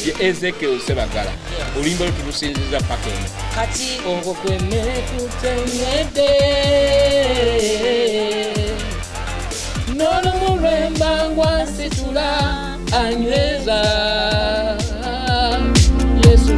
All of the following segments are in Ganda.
Ye Ezekiel Sebagala. Oluyimba lwe tulusinziza paka eno. Kati okwo kwemmere kutenywedde n'olumu lwembangwa nsitula anyweza Yesu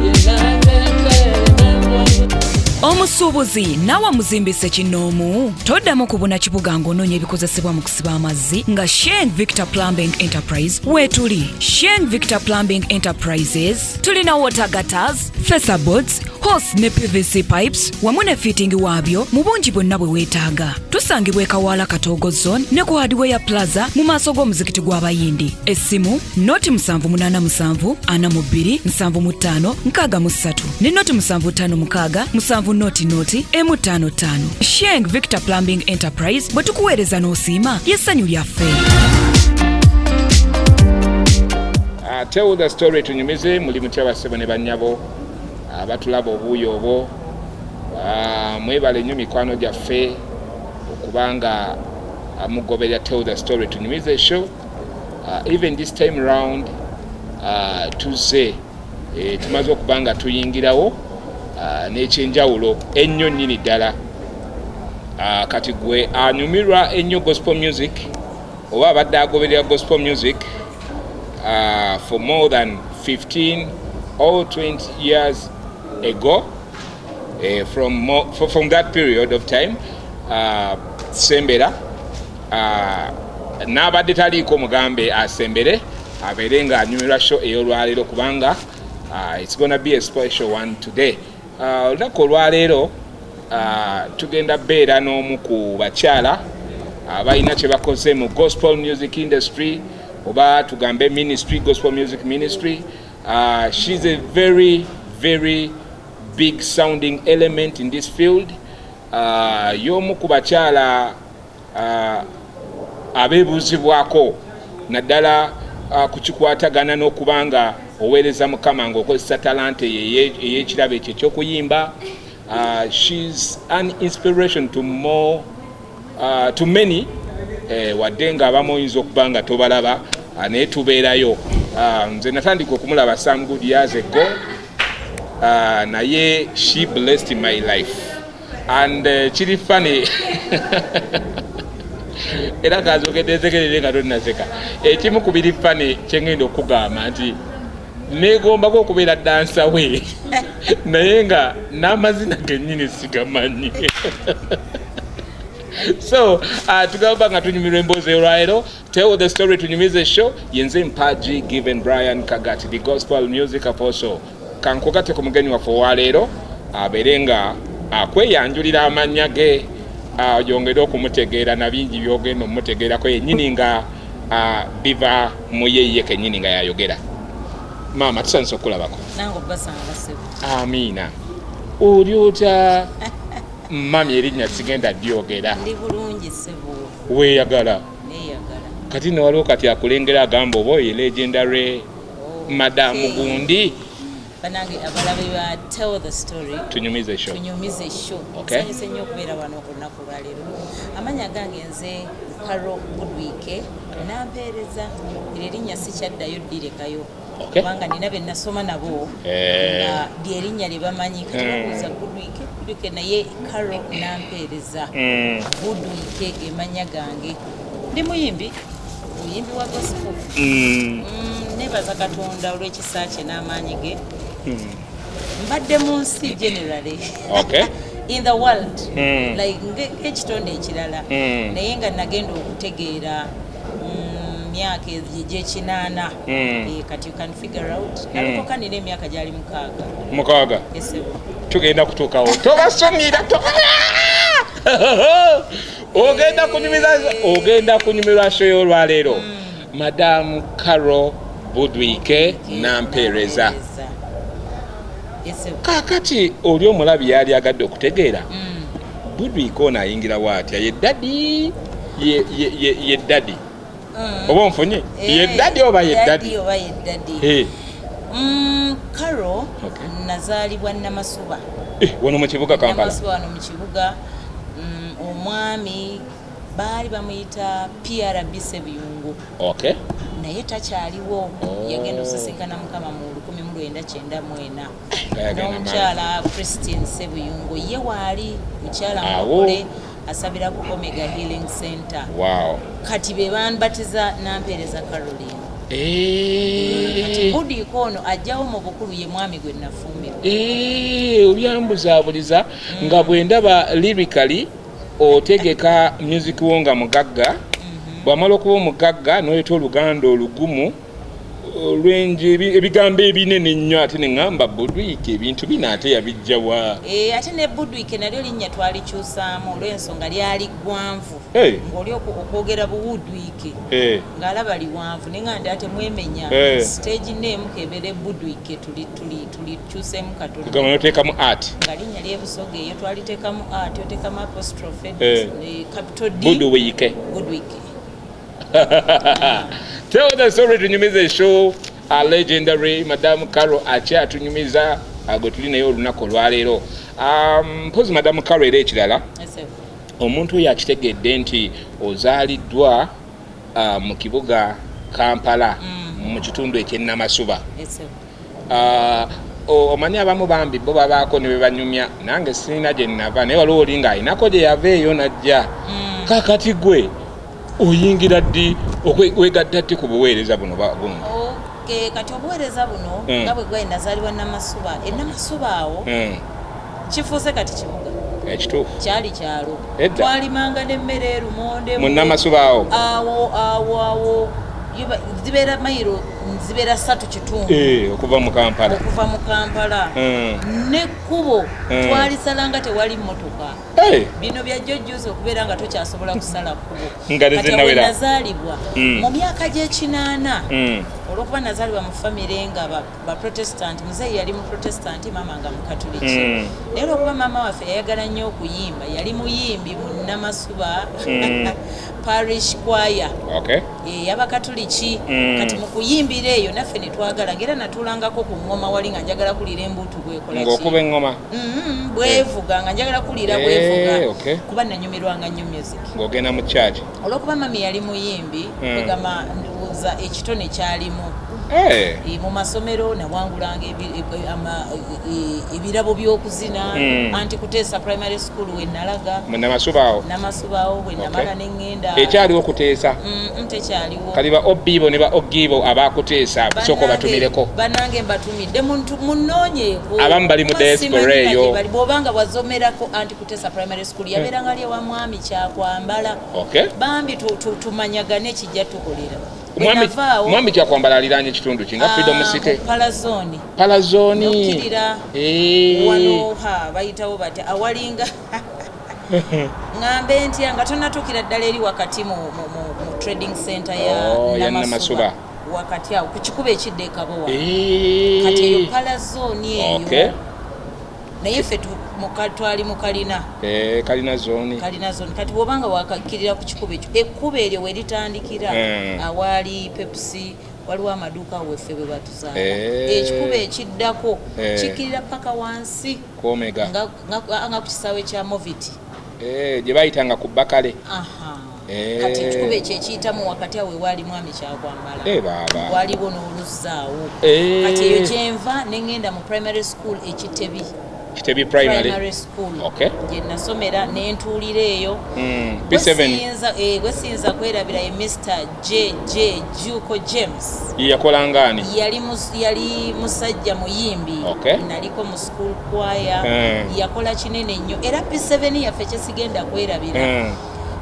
Omusuubuzi naawe amuzimbise kinnoomu toddamu kubuna kibuga ng'onoonya ebikozesebwa mu kusiba amazzi nga Sheng Victor Plumbing Enterprise weetuli. Sheng Victor Plumbing Enterprises tulina water gutters, facerboards, hose ne PVC pipes wamu ne fitting waabyo mu bungi bwonna bwe weetaaga. Tusangibwa e Kawaala Katoogo Zone ne ku Hardware Plaza mu maaso g'omuzikiti gw'Abayindi. Essimu noti 787 42 75 63 ne noti 756 7 noti noti emu 5 5. Sheng Victor Plumbing Enterprise bwe tukuweereza n'osiima ly'essanyu lyaffe. Tell the story tunyumize muli mutya bassebo ne bannyabo abatulaba obuuyi obwo. Mwebale nnyo mikwano gyaffe okubanga mugoberera Tell the Story tunyumize show. Even this time round tuzze tumaze okuba nga tuyingirawo n'ekyenjawulo ennyo nnyini ddala. Kati gwe anyumirwa ennyo gospel music oba abadde agoberera gospel music for more than 15 or 20 years ago, from that period of time, sembera n'abadde taliiko mugambe asembere abeere ng'anyumirwa show ey'olwaleero kubanga it's gonna be a special one today. Olunaku olwaleero tugenda beera n'omu ku bakyala abalina kye bakoze mu gospel music industry oba tugambe ministry, gospel music ministry. She's a very very big sounding element in this field. Y'omu ku bakyala abeebuuzibwako naddala ku kikwatagana n'okuba nga oweereza Mukama ng'okozesa talanta ey'ekirabo ekyo eky'okuyimba. She's an inspiration to more to many, wadde ng'abamu oyinza okuba nga tobalaba, naye tubeerayo. Nze natandika okumulaba some good years ago, naye she blessed my life and kiri funny era kazogedde nsekerere nga tonnaseka. Ekimu ku biri funny kyengenda okugamba nti negombako okubeera dancer we naye nga n'amazina gennyini sigamanyi. So tugamba nga tunyumirwa emboozi olwaleero. Tell the Story tunyumize show, yenze Mpaji Given Brian Kagati, the gospel music apostle. Kankugate ku mugenyi waffe olwaleero abeere nga akweyanjulira amannya ge, yongere okumutegeera na bingi byogenda omumutegeerako yennyini nga biva mu yeye kennyini nga yayogera. Maama, tusanyusa okulabako. Nange okubasanga, ssebo. Amiina. Oli otya, mami? Erinnya sigenda dyogera. Ndi bulungi, ssebo. Weeyagala? Neeyagala. Kati ne waliwo kati akulengera agamba oba oyo legendary madamu gundi. Banange abalabi ba Tell the Story tunyumize show, tunyumize show, nsanyuse nnyo okubeera wano ku lunaku lwaleero. Amannya gange nze Caro Budwike Nampeereza. Eryo erinnya sikyaddayo ddirekayo kubanga nina be nasoma nabo nga lyerinnya lye bamanyi. Kati babuuza Budwike, Budwike, naye Caro Nampeereza Budwike ge mannya gange. Ndi muyimbi, muyimbi wa gospel. Nebaza Katonda olw'ekisa kye n'amaanyi ge. Mbadde mu nsi generally, in the world, like ng'ekitonde ekirala, naye nga nagenda okutegeera myaka egy'ekinaana. Kati you can figure out nalokoka nina emyaka gyali 6. 6? Esebo. Tugenda kutuukawo, tobasumira ogenda kunyumiza, ogenda kunyumirwa show y'olwaleero. Madamu Caro Budwike Nampeereza. Esebo. Kaakati oli omulabi yali agadde okutegeera Budwike ono ayingirawo atya? Ye daddy, ye daddy oba onfunye? Ye daddy oba ye daddy? Oba ye daddy? Caro nazaalibwa Namasuba. Wano mu kibuga Kampala? Namasuba wano mu kibuga. Omwami baali bamuyita PRB Sebuyungu. Naye takyaliwo. Oh. Yagenda osisinkana Mukama mu 1994. Nga yagenda. N'omukyala Christine Sebuyungo ye waali mukyala Awo. mulokole, asabira ku Omega Healing Center. Kati be bambatiza Nampeereza Caroline. Kati Budiika ono ajjawo mu bukulu ye mwami gwe nafumbirwa. Obyambuzaabuliza nga bwe ndaba lyrically otegeka music wo nga mugagga. Bw'amala okuba omugagga n'oleeta oluganda olugumu olwenje, ebigambo ebinene ennyo, ate neŋŋamba Budwike ebintu bino ate yabijjawa? Ate ne Budwike nalyo linnya twalikyusaamu olw'ensonga lyali ggwanvu. Ng'oli okwogera Buwudwike ng'alaba liwanvu, naye nga ndi ate mwemenya. Stage name kebeere Budwike, tulikyuseemu katono. Kugamba noteekamu art. Nga linnya ly'ebusoga eyo twaliteekamu art, oteekamu apostrophe, capital D. Budwike. Budwike. Tell the story, tunyumize show. A legendary Madam Caro akyatunyumiza gwe tuli naye olunaku olwaleero. Mpozi Madam Caro, era ekirala, Yes, sir. omuntu oyo akitegedde nti ozaaliddwa mu kibuga Kampala, mu kitundu eky'e Namasuba. Yes, sir. Omanyi abamu bambi bo babaako ne bebanyumya, nange sirina gye nava, naye waliwo oli ng'alinako gye yava eyo najja. Kakati gwe oyingira ddi, wegatta ddi ku buweereza buno buno? Okay, kati obuweereza buno, nga bwe gwali, nazaalibwa Namasuba, eNamasuba awo kifuuse kati kibuga. Ekituufu. Kyali kyalo. Edda. Twalimanga n'emmere, erumonde. Mu Namasuba awo? Awo awo awo zibeera mayiro zibeera 3.5. Okuva mu Kampala. Okuva mu Kampala. N'ekkubo twalisalanga tewali mmotoka. Bino byajja ojjuza okubeera nga tokyasobola kusala kkubo. Nga Kati awo tezinnawera. nazaalibwa mu myaka gy'ekinaana. Olwokuba nazaalibwa mu famire nga ba Protestant, muzeeyi yali mu Protestant, maama nga Mukatuliki. Naye olwokuba maama waffe yayagala nnyo okuyimba, yali muyimbi mu Namasuba Parish Choir ey'Abakatuliki. Kati mu kuyimbira eyo naffe ne twagala, ngaera natuulangako ku ŋŋoma wali nga njagala kulira embuutu bwekola ki. Ng'okuba eŋŋoma? Bwevuga, nga njagala kulira bwevuga, kuba nanyumirwanga nnyo music. Ng'ogenda mu church? Olwokuba mami yali muyimbi, kwegamba ndowooza ekitone kyalimu. Mu masomero nawangulanga ebirabo by'okuzina. Anti Kuteesa Primary School we nalaga. Mu Namasuba awo? Namasuba awo bwe namala neŋŋenda. Ekyaliwo Kuteesa? Tekyaliwo. Kali ba obibo ne ba ogibo abakuteesa, sooka obatumireko. Bannange mbatumidde, munoonyeeko. Abamu bali mu Kuba diaspora simanyi eyo. gye bali. Bw'obanga wazomerako anti Kuteesa Primary School, yabeeranga ali ewa mwami Kyakwambala. Bambi tumanyagane, kijja tukolera. Bwe navaawo, Mwami Kyakwambala aliraanye ekitundu ki nga Freedom City? Mu Palazoni. Palazoni. Nokkirira wano ha bayitawo batya awalinga, ŋŋambe ntya, nga tonatuukira ddala eri wakati mu trading center ya Oh, ya Namasuba. Namasuba. Wakati awo ku kikubo ekidda e Kabowa. Kati eyo Palazoni eyo. Naye ffe twali mu kalina. Kalina zone. Kalina zone. Kati bwobanga wakakkirira ku kikubo ekyo, ekkubo eryo we litandikira, awaali Pepsi, waliwo amaduuka awo weffe bwe batuzaala. Ekikubo ekiddako kikkirira paka wansi Ku Omega. nga ku kisaawe kya Moviti. Gye bayitanga ku Bakale. Aha. Kati ekikubo ekyo ekiyitamu wakati awo ewaali mwami Kyakwambala. Baaba. Waliwo n'oluzzi awo. Kati eyo kyenva neŋŋenda mu primary school Ekitebi. Kitebi Primary. Primary School gye nasomera nentuulira eyo. P7. Gwe siyinza kwerabira ye Mr J J Juko James. Ye yakolanga ani? Yali musajja muyimbi. Naliko mu school choir. Yakola kinene nnyo era P7 yaffe kyesigenda kwerabira,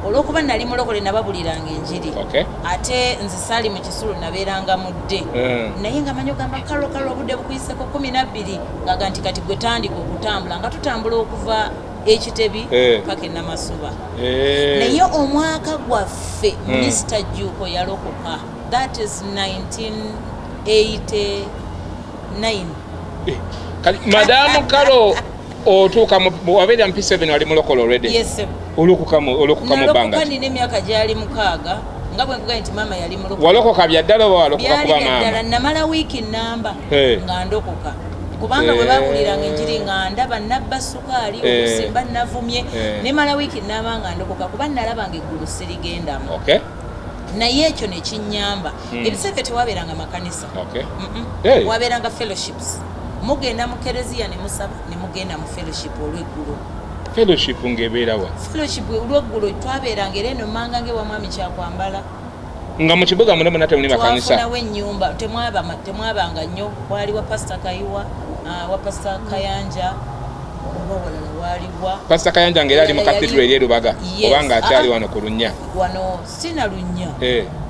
olwokuba nali mulokole, nababuliranga enjiri. Ate nze saali mu kisulo, nabeeranga mu dde. Naye nga manyi ogamba, "Kalo, kalo, obudde bukuyiseko 12," ngaga nti kati gwe tandika okutambula, nga tutambula okuva Ekitebi paka eNamasuba. Naye omwaka gwaffe Mr Juko yalokoka, that is 1989. Kati Madamu Kalo, otuuka wabeera mu P7, wali mulokole already? Yes, sir. Olokoka mu bbanga Nalokoka ki? nina emyaka gyali 6, nga bwe nkugambye nti maama yali mulokole. Walokoka bya ddala oba walokoka Byali kuba bya ddala. maama? Namala wiiki namba nga ndokoka, kubanga bwe babuliranga enjiri nga ndaba nabba sukaali, okusimba navumye. Nemala wiiki namba nga ndokoka, kuba nalabanga eggulu sirigendamu. Naye ekyo nekinyamba. Ebiseera tewabeeranga makanisa. Hey. Wabeeranga fellowships. Mugenda mu kereziya ne musaba, ne mugenda mu fellowship olweggulo. Fellowship ng'ebeerawa? Fellowship olweggulo twabeeranga era eno manga ngaewa Mwami Kyakwambala. Nga mu kibuga muna muna temuli makanisa? Twafunawo ennyumba, temwabanga nnyo. Wali wa Pasita Kayiwa, wa Pasita Kayanja, oba walala waliwa. Pasita Kayanja ng'era ali mu cathedral eri e Lubaga? Yes. Oba ng'akyali Ah, ah. wano ku Lunnya? Wano sina Lunnya.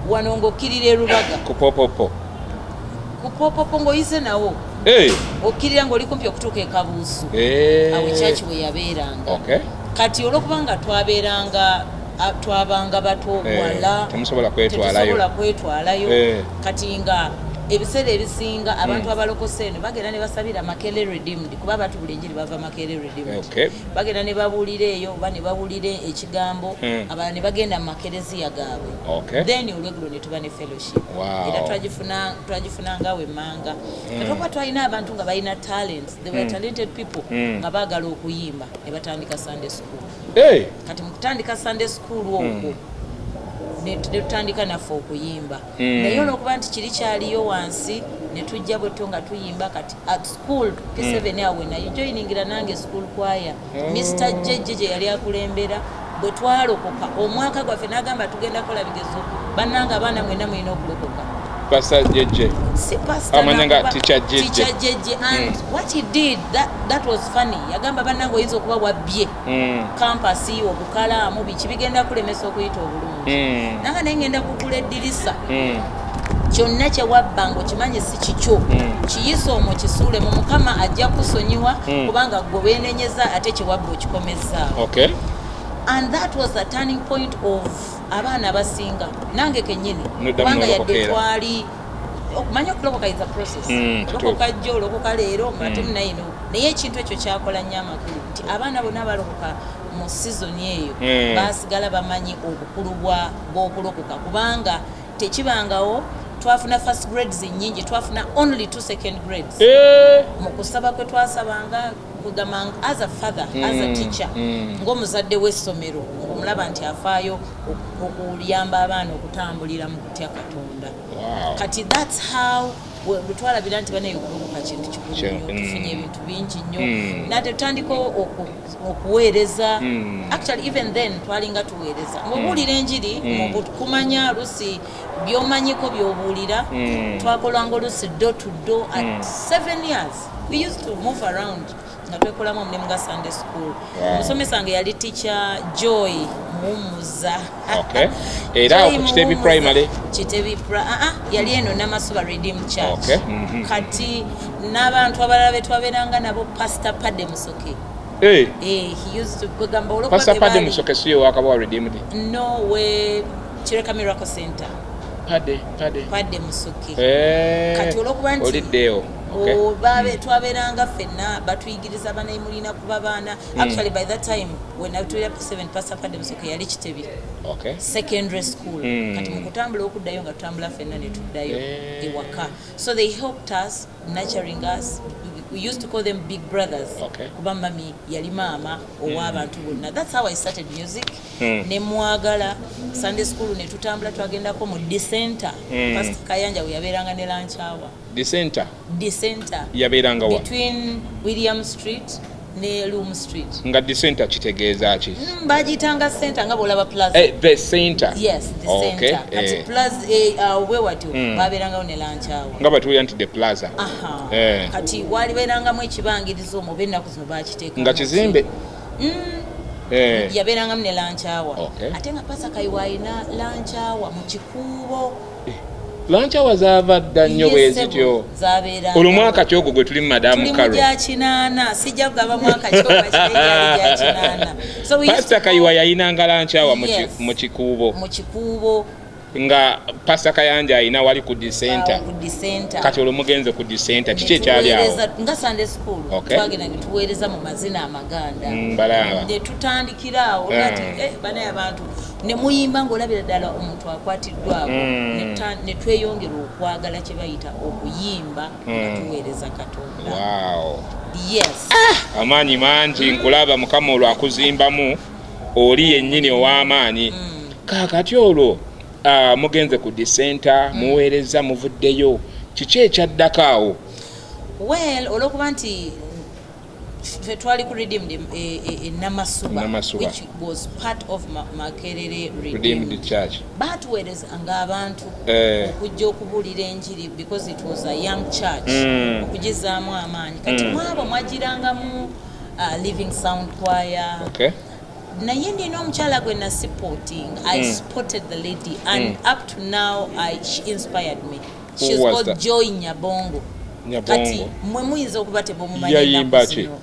Wano ng'okkirira e Lubaga. Ku Popopo? Ku Popopo ng'oyize nawo. Okkirira ng'oli kumpi okutuuka e Kabuusu. Awo kyaki we yabeeranga. Kati olwokubanga twabeeranga twabanga bato wala, Temusobola kwetwalayo. Tetusobola kwetwalayo. Kati nga ebiseera ebisinga abantu abalokose eno bagenda ne basabira Makerere Redeemed, kuba abantu buli enjiri bava Makerere Redeemed. Bagenda ne babuulira eyo oba ne bawulira ekigambo, abalala ne bagenda mu makereziya gaabwe. Then olweggulo ne tuba ne fellowship. Era twagifunangawo emmanga. Kati okuba twalina abantu nga balina talents, they were talented people, nga baagala okuyimba, ne batandika Sunday school. Kati mu kutandika Sunday school okwo ne tutandika naffe okuyimba. Naye olwokuba nti kiri kyaliyo wansi, ne tujja bwetyo nga tuyimba. Kati at school P7 awo nayo joiningira nange school choir. Mr Jejje gye yali akulembera. Bwe twalokoka omwaka gwaffe, n'agamba tugenda kukola bigezo, bannange abaana mwenna mulina okulokoka. Pastor Jejje? Si pastor. Amanya nga nakuba- Teacher Jejje. Teacher Jejje. And what he did, that was funny. Yagamba, bannange, oyinza okuba wabbye kampasi, obukalaamu, biki, bigenda kulemesa okuyita obulungi. Nanga naye ngenda kugula eddirisa. Kyonna kyewabba ngaokimanyi si kikyo, kiyise omwo, kisuule mu Mukama, ajja kusonyiwa, kubanga gwe weenenyeza ate kyewabba okikomezaawo. And that was the turning point of abaana abasinga, nange kenyini. Noddamu Kubanga yadde n'olokokera. twali okumanya okulokoka is a process. Olokoka jjo, olokoka leero, ate munayino. Naye ekintu ekyo kyakola nnyo amakulu nti abaana bonna balokoka mu sizoni eyo, basigala bamanyi obukulu bw'okulokoka, kubanga tekibangawo twafuna first grades nyingi, twafuna only two second grades. Mu kusaba kwe twasabanga, kugamba as a father, as a teacher, ng'omuzadde w'essomero, ng'omulaba nti afaayo okuyamba abaana okutambulira mu kutya Katonda. Kati that's how bwe twalabira nti banaye, okulokoka kintu kikulu nnyo. Tufunye ebintu bingi nnyo. Nate tutandika okuweereza. Actually, even then twalinga tuweereza ng'obuulira enjiri mu kumanya olusi byomanyiko by'obuulira. Twakolanga olusi door to door. At 7 years we used to move around nga twekolamu omulimu ga Sunday school. Omusomesa wange yali Teacher Joy Muwumuza. Okay. Era Joy ku Kitebi Muwumuza. Primary? Kitebi yali eno Namasuba Redeemed Church. Kati n'abantu abalala betwabeeranga nabo, Pastor Pade Musoke. Eh, he used to kugamba olwokuba Pastor be Pade Musoke siyo wakabawa Redeemed? No, we Kireka Miracle Center. Pade, Pade. Pade Musoke. Kati olwokuba nti Oliddeewo. Okay. Twabeeranga ffenna batuyigiriza, banaye mulina kuba baana. Actually, by that time when natulira P7, Pastor Pade Musoke yali Kitebi Secondary School. Kati mu kutambula okuddayo, nga tutambula ffenna ne tuddayo ewaka. So they helped us, nurturing us. We used to call them big brothers, kuba mami yali maama ow'abantu bonna. That's how I started music. Ne mwagala Sunday school, ne tutambula, twagendako mu Dicenter. Pastor Kayanja we yabeeranga ne lunch hour. Dicenter? Dicenter. Yabeeranga wa? Between William Street ne Loom Street. Nga Dicenter kitegeeza ki? Bagiyitanga center, nga bwolaba plaza. Eh, the center. Yes, the center. Kati plaza, awo bwe watyo babeerangawo ne lunch hour. Nga batuwulira nti the plaza. Aha. Kati walibeerangamu ekibangirizo omwo, oba ennaku zino bakiteeka. Nga kizimbe? Yabeerangamu ne lunch hour. Ate nga Pastor Kayiwa alina lunch hour mu Kikuubo. Lunch hour zaava dda nnyo bwe zityo? Zabeeranga. Olwo mwaka kyogwo gwe tuli mu, Madamu Tuli mu Karo? gya kinaana, sijja kugamba mwaka kyoba gyali gya kinaana. So we used Pastor to Kayiwa yayinanga lunch hour Yes. mu Kikuubo? Mu Kikuubo. Nga Pastor Kayanja ayina wali ku Dicenter? Awo ku Dicenter. Kati olwo mugenze ku Dicenter, kiki ekyali awo? Nga Sunday school. Twagenda ne tuweereza mu mazina amaganda. Balaba. Ne tutandikira awo ati banaye abantu ne muyimba ng'olabira ddala omuntu akwatiddwako. Ne tweyongera okwagala kye bayita okuyimba nga tuweereza Katonda. Yes. Amaanyi mangi nkulaba. Mukama olwo akuzimbamu oli yennyini ow'amaanyi. Kaakati olwo Mugenze ku Dissenter, muweereza, muvuddeyo, kiki ekyaddako awo? Well, olwokuba nti ffe twali ku Redeemed e Namasuba, Namasuba. which was part of Makerere Redeemed Redeemed Church. Baatuweereza ng'abantu okujja okubuulira enjiri because it was a young church, okugizaamu amaanyi. Kati mwabo mwagirangamu Living Sound Choir. Naye ndina omukyala gwe nasupporting. I spotted the lady and up to now she inspired me. She's Was called that? Joy Nyabongo. Nyabongo. Kati mwe muyinza okuba tebumumanyi Yayimba ennaku ki? zino.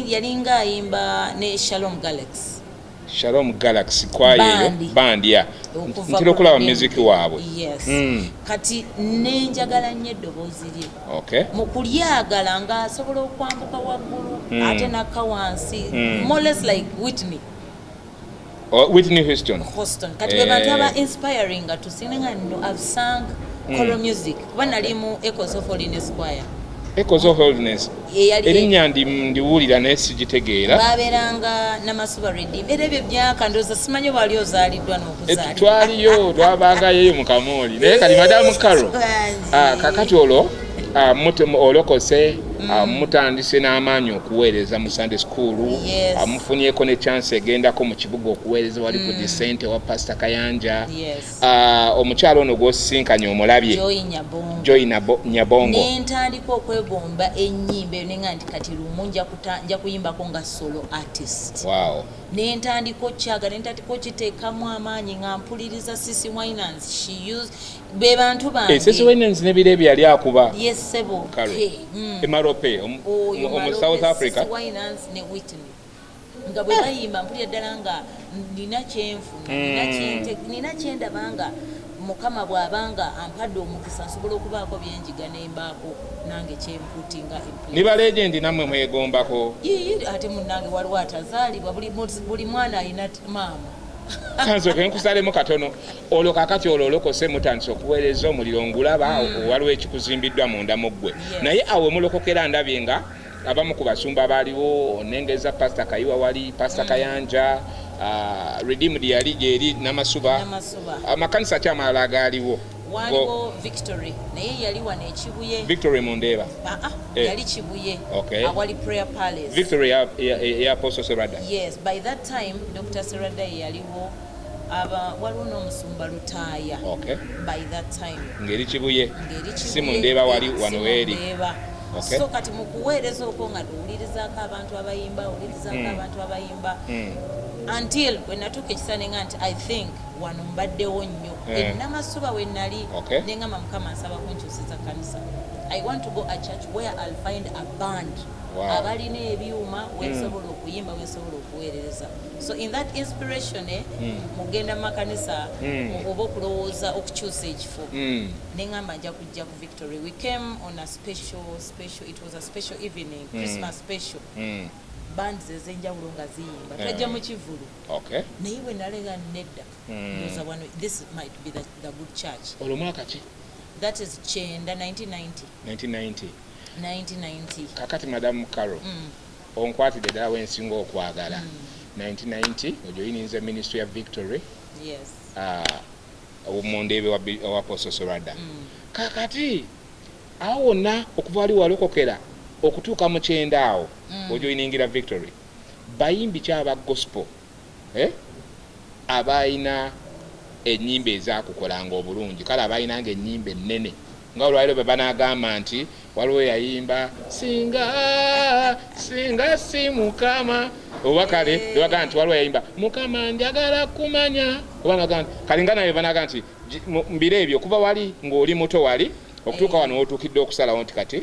Yalinga ayimba ne Shalom Galaxy. Shalom Galaxy choir eyo? Bandi. Band ya Okuva ntera ku okulaba Redeemed. music waabwe. Yes. Kati nenjagala nnyo eddoboozi lye. Mu kulyagala ng'asobola okwambuka waggulu ate nakka wansi, more or less like Whitney Oh, Whitney Houston. Houston. Kati be bantu aba inspiring nga tusinga nno. I've sung choral music kuba nali mu Echoes of Holiness Choir. Echoes of Holiness. Erinnya ndiwulira naye sigitegeera. Babeeranga Namasuba Redeem, era ebyo byaka ndowooza simanyi oba wali ozaaliddwa n'okuzaalibwa. Twaliyo, twabangayo eyo mu Kamooli. Naye kati Madamu Caro, Bangi. Kakati olwo olokose, mutandise n'amaanyi okuweereza mu Sunday school. Mufunyeko ne chance egendako mu kibuga okuweereza wali ku Dissenter wa Pastor Kayanja. Omukyalo ono gw'osisinkanye omulabye? Joy Nyabongo. Joy Nyabongo. Nentandika okwegomba ennyimba eyo, nenga nti kati lumu nja kuyimbako nga solo artist. Nentandika okyaga, nentandika okiteekamu amaanyi nga mpuliriza CeCe Winans. She used be bantu bange. CeCe Winans n'ebiro ebyo yali akuba. Yes, sebo. Kale. Hey. Emarope Oyo omu Malope, South Africa. CeCe Winans ne Whitney nga bwe bayimba mpulira ddala nga nina kyenfuna, nina kyendaba nga Mukama bw'abanga ampadde omukisa nsobola okubaako byenjiga nembaako nange kyemputinga in place. Ne ba legend nammwe mwegombako? Yiyi, ate munnange waliwo atazaalibwa, buli mwana alina maama. Kansoke nkusalemu katono. Olwo kakati olwo olokose, mutandise okuweereza, omuliro ngulaba, waliwo ekikuzimbiddwa munda mu ggwe. Naye awo mulokokera ndabye nga abamu ku basumba baaliwo, onengeza Pasita Kayiwa, wali Pasita Kayanja, Redeemed yali gyeri Namasuba. Namasuba. Amakanisa ki amalala agaaliwo? Waliwo Victory, naye yali wano ekibuye. Victory Mundeeba? Ah, ah, yali Kibuye. Awali Prayer Palace. Victory ya Apostle Serada? Yes, by that time Dr. Serada ye yaliwo. Aba waliwo n'omusumba Lutaaya. By that time. Ngeri Kibuye? Ngeri Si Kibuye, Mundeeba wali si wano weeri? Mundeeba. So kati mu kuweereza okwo nga owulirizaako abantu abayimba, owulirizaako abantu abayimba, until bwe natuuka ekisa nenga nti I think wano mbaddewo nnyo. Enamasuba we nali, nengamba, Mukama, nsaba kunkyusiza kanisa. I want to go a church where I'll find a band abalina ebyuma wensobola okuyimba, wensobola okuweerereza. So in that inspiration, mugenda mu makanisa oba okulowooza okukyusa ekifo, neŋŋamba nja kujja ku Victory. We came on a special, it was a special evening, Christmas special, bands ez'enjawulo nga ziyimba. Twajja mu kivulu. Naye bwe nalega nedda, ndowooza wano this might be the good church. Olwo mwaka ki? That is kyenda, 1990. 1990? 1990. Kakati Madamu Caro, onkwatidde ddala wensinga okwagala. 1990 ojoyininza ministry ya Victory. Yes. Mundeebe wa Apostle Serada. Kakati awo wonna okuva wali walokokera okutuuka mu 90 awo ojoyiningira Victory, bayimbi ki aba gospel, eh? Abalina ennyimba ezakukolanga obulungi, kale abalinanga ennyimba ennene nga olwaliro bwe banagamba nti waliwo yayimba singa singa si Mukama, oba kale bebagamba nti waliwo yayimba Mukama njagala kumanya, oba nagamba nti kale nga naye banaga nti mbiro ebyo okuva wali ng'oli muto wali okutuuka wano wotuukidde okusalawo nti kati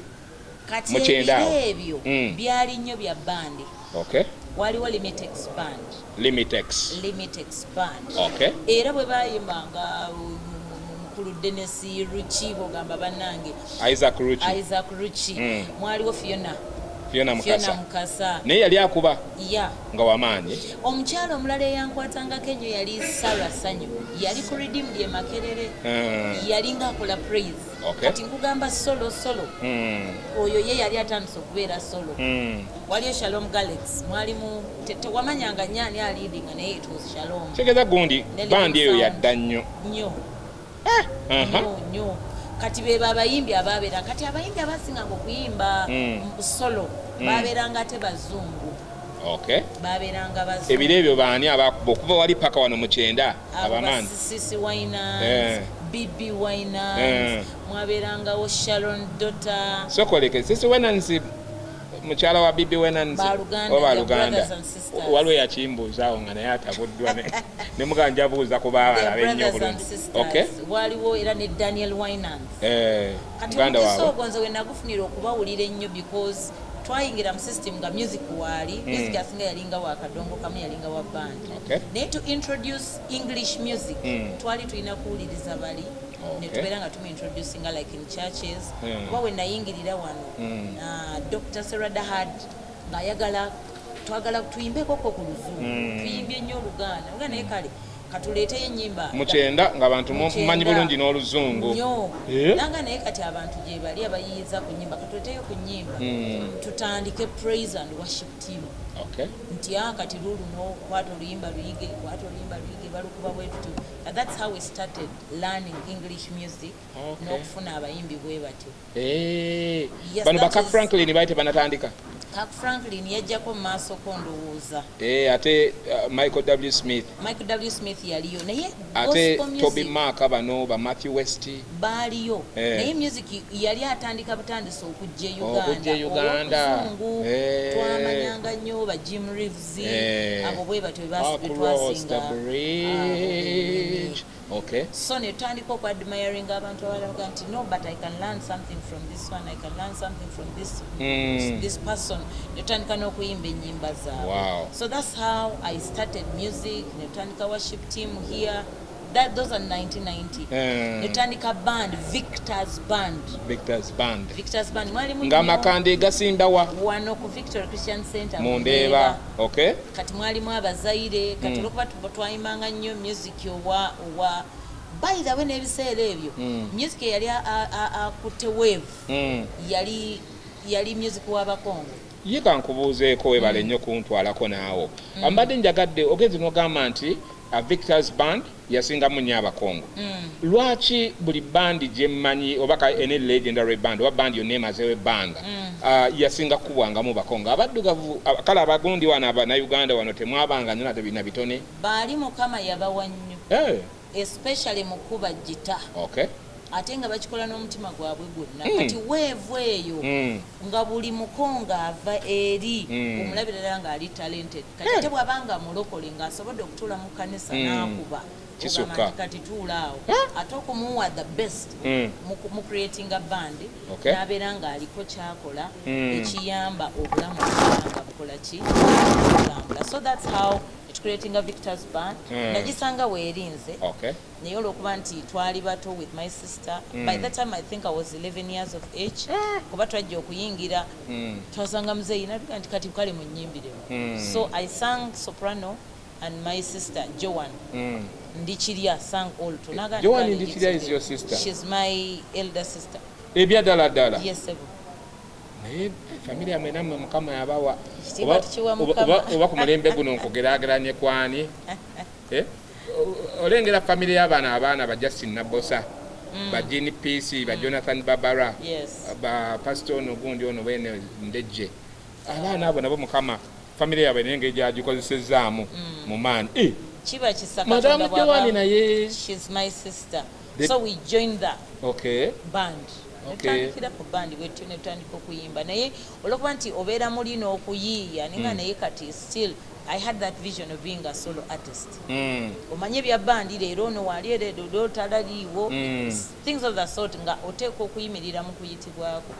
Kati mu 90 ebiro awo. Ebyo byali nnyo bya bandi. Waliwo Limitex Band. Limitex. Limitex Band. Era bwe bayimbanga mukulu Denis Ruki, bogamba bannange Isaac Ruki. Isaac Ruki. Mwaliwo Fiona. Fiona Mukasa. Fiona Mukasa. Naye yali akuba ya nga wamaanyi. Omukyala omulala eyankwatangako ennyo yali Sarah Sanyu, yali ku Redeemed e Makerere. Yali ngaakola praise. Kati nkugamba solo solo. Oyo ye yali atandise okubeera solo. Waliyo Shalom Galex, mwalimu tewamanyanga nnyo ani aleadinga, naye it was Shalom. Kitegeeza gundi Ne bandi eyo Living yadda nnyo. Nnyo. Aha. Nnyo nnyo. Kati beba abayimbi ababeera, kati abayimbi abasinganga okuyimba solo babeeranga ate bazungu. Babeeranga bazungu. Ebiro ebyo baani abakuba okuva wali paka wano mu 90? Abo Abamaanyi. CeCe Winans, BeBe Winans, mwabeerangawo Sharon Dota. Sokoleke CeCe Winans mukyala wa BeBe Winans? Baluganda, Oba they're luganda? brothers and sisters. Waliwo yakimbuuzaawo nga naye atabuddwa ne mugaa njabuuza ku They're baabala ennyo brothers and bulungi. sisters. Waliwo era ne Daniel Winans. Kati Muganda omukisa waabwe. ogwo nze we nagufunira okubawulira ennyo, because twayingira mu system nga music waali, music asinga yalinga wa kadongo kamu, yalinga wa band. Naye to introduce English music, twali tulina kuwuliriza bali. Netubeera nga tumuintroducinga like in churches. Kuba we nayingirira wano, Dr. Seradahad ng'ayagala twagala tuyimbekoko ku Luzungu. Tuyimbye nnyo Oluganda nga, naye kale katuleeteyo ennyimba. Mu 90 ng'abantu Mu mumanyi 90. bulungi n'Oluzungu. Nnyo. Eh? Nanga naye kati abantu gye bali abayiyiza ku nyimba, katuleeteyo ku nyimba. Tutandike praise and worship team. Nti a kati luuluno kwata oluyimba luyige, kwata oluyimba luyige, balukuba bwe tutyo. And that's how we started learning English music n'okufuna abayimbi bwe batyo. Yes, Bano that ba Kirk Franklin baali tebanatandika? Kirk Franklin yajjako mu maaso ko ndowooza. Ate Michael W Smith? Michael W Smith yaliyo, naye Ate gospel Toby music Mark, bano ba Matthew West? Baaliyo, naye music yali atandika butandisa okujja e Uganda. Okujja e Uganda. Olw'oluzungu twamanyanga nnyo ba Jim Reeves. Abo bwe batyo Across the betwasinga. bridge. Okay. So netutandika okuadmiringa abantu abalala nti no, but I can learn something from this one, I can learn something from this, this person. Netutandika n'okuyimba ennyimba zaabwe. So that's how I started music. Netutandika worship team here. Those are 1990. Netutandika band, Victors Band. Victor's Band. Victors Band mwalimu Ng'amakande gasimba wa? Wano ku Victory Christian Center. Mu Ndeeba. Okay. Kati mwalimu abazaire. Kati olwokuba twayimbanga nnyo music owa by the way, n'ebiseera ebyo music eyali akutte wave yali music w'Abakongo. Ye kankubuuzeeko, webale nnyo kuntwalako naawo. Mbadde njagadde ogenzi n'ogamba nti a Victors Band yasingamu nnyo Abakongo. Lwaki buli bandi gye mmanyi oba ka ene legendary band oba bandi yonna emazeewo ebbanga, yasinga kukubwangamu Bakongo? Abaddugavu kale abagundi wano Abannayuganda wano temwabanga nnyo nate bina bitone. Baali Mukama yabawa nnyo, especially mu kuba gita. Ate nga bakikola n'omutima gwabwe gwonna. Kati wave eyo nga buli Mukongo ava eri omulabirira ng'ali talented. Kati ate bw'abanga mulokole ng'asobodde okutuula mu kkanisa n'akuba, Kisukka. ogamba nti kati tuula awo, ate okumuwa the best mu creating a band, n'abeera ng'aliko kyakola ekiyamba obulamu okubeera nga bukola ki, butambula. So that's how it creating a Victors Band. Nagisanga weerinze, naye olwokuba nti twali bato with my sister. By that time I think I was 11 years of age, kuba twajja okuyingira twasanga muzeeyi nabiga nti kati kale munyimbiremu. So I sang soprano and my sister Joan Ndikirya sang alto. Naga nti Joan kale, Ndikirya it's is okay. your sister? She's my elder sister. Ebyaddala ddala? Yes, sebo. Naye famire yamwe nammwe Mukama yabawa. Ekitiibwa tukiwa Mukama. Oba ku mulembe guno nkugeraageranye kwani? Eh? Olengera famire y'abaana, abaana ba Justin Nabosa, ba Jean Peace, ba Jonathan Babara, ba pastor ono gundi ono bwene Ndejje, abaana abo nabo Mukama famire yaabwe naye engeri gyagikozesezaamu mu maanyi. Eh, Kiba kisa Madamu Katonda Joan bw'aba- naye? She's my sister. So we joined the band. Netutandikira ku band bwetyo, netutandika okuyimba, naye olwokuba nti obeera muli n'okuyiiya ninga, naye kati still I had that vision of being a solo artist. Omanye ebya bandi, leero ono wali ereero talaliiwo, things of the sort, nga oteekwa okuyimirira mu kuyitibwako.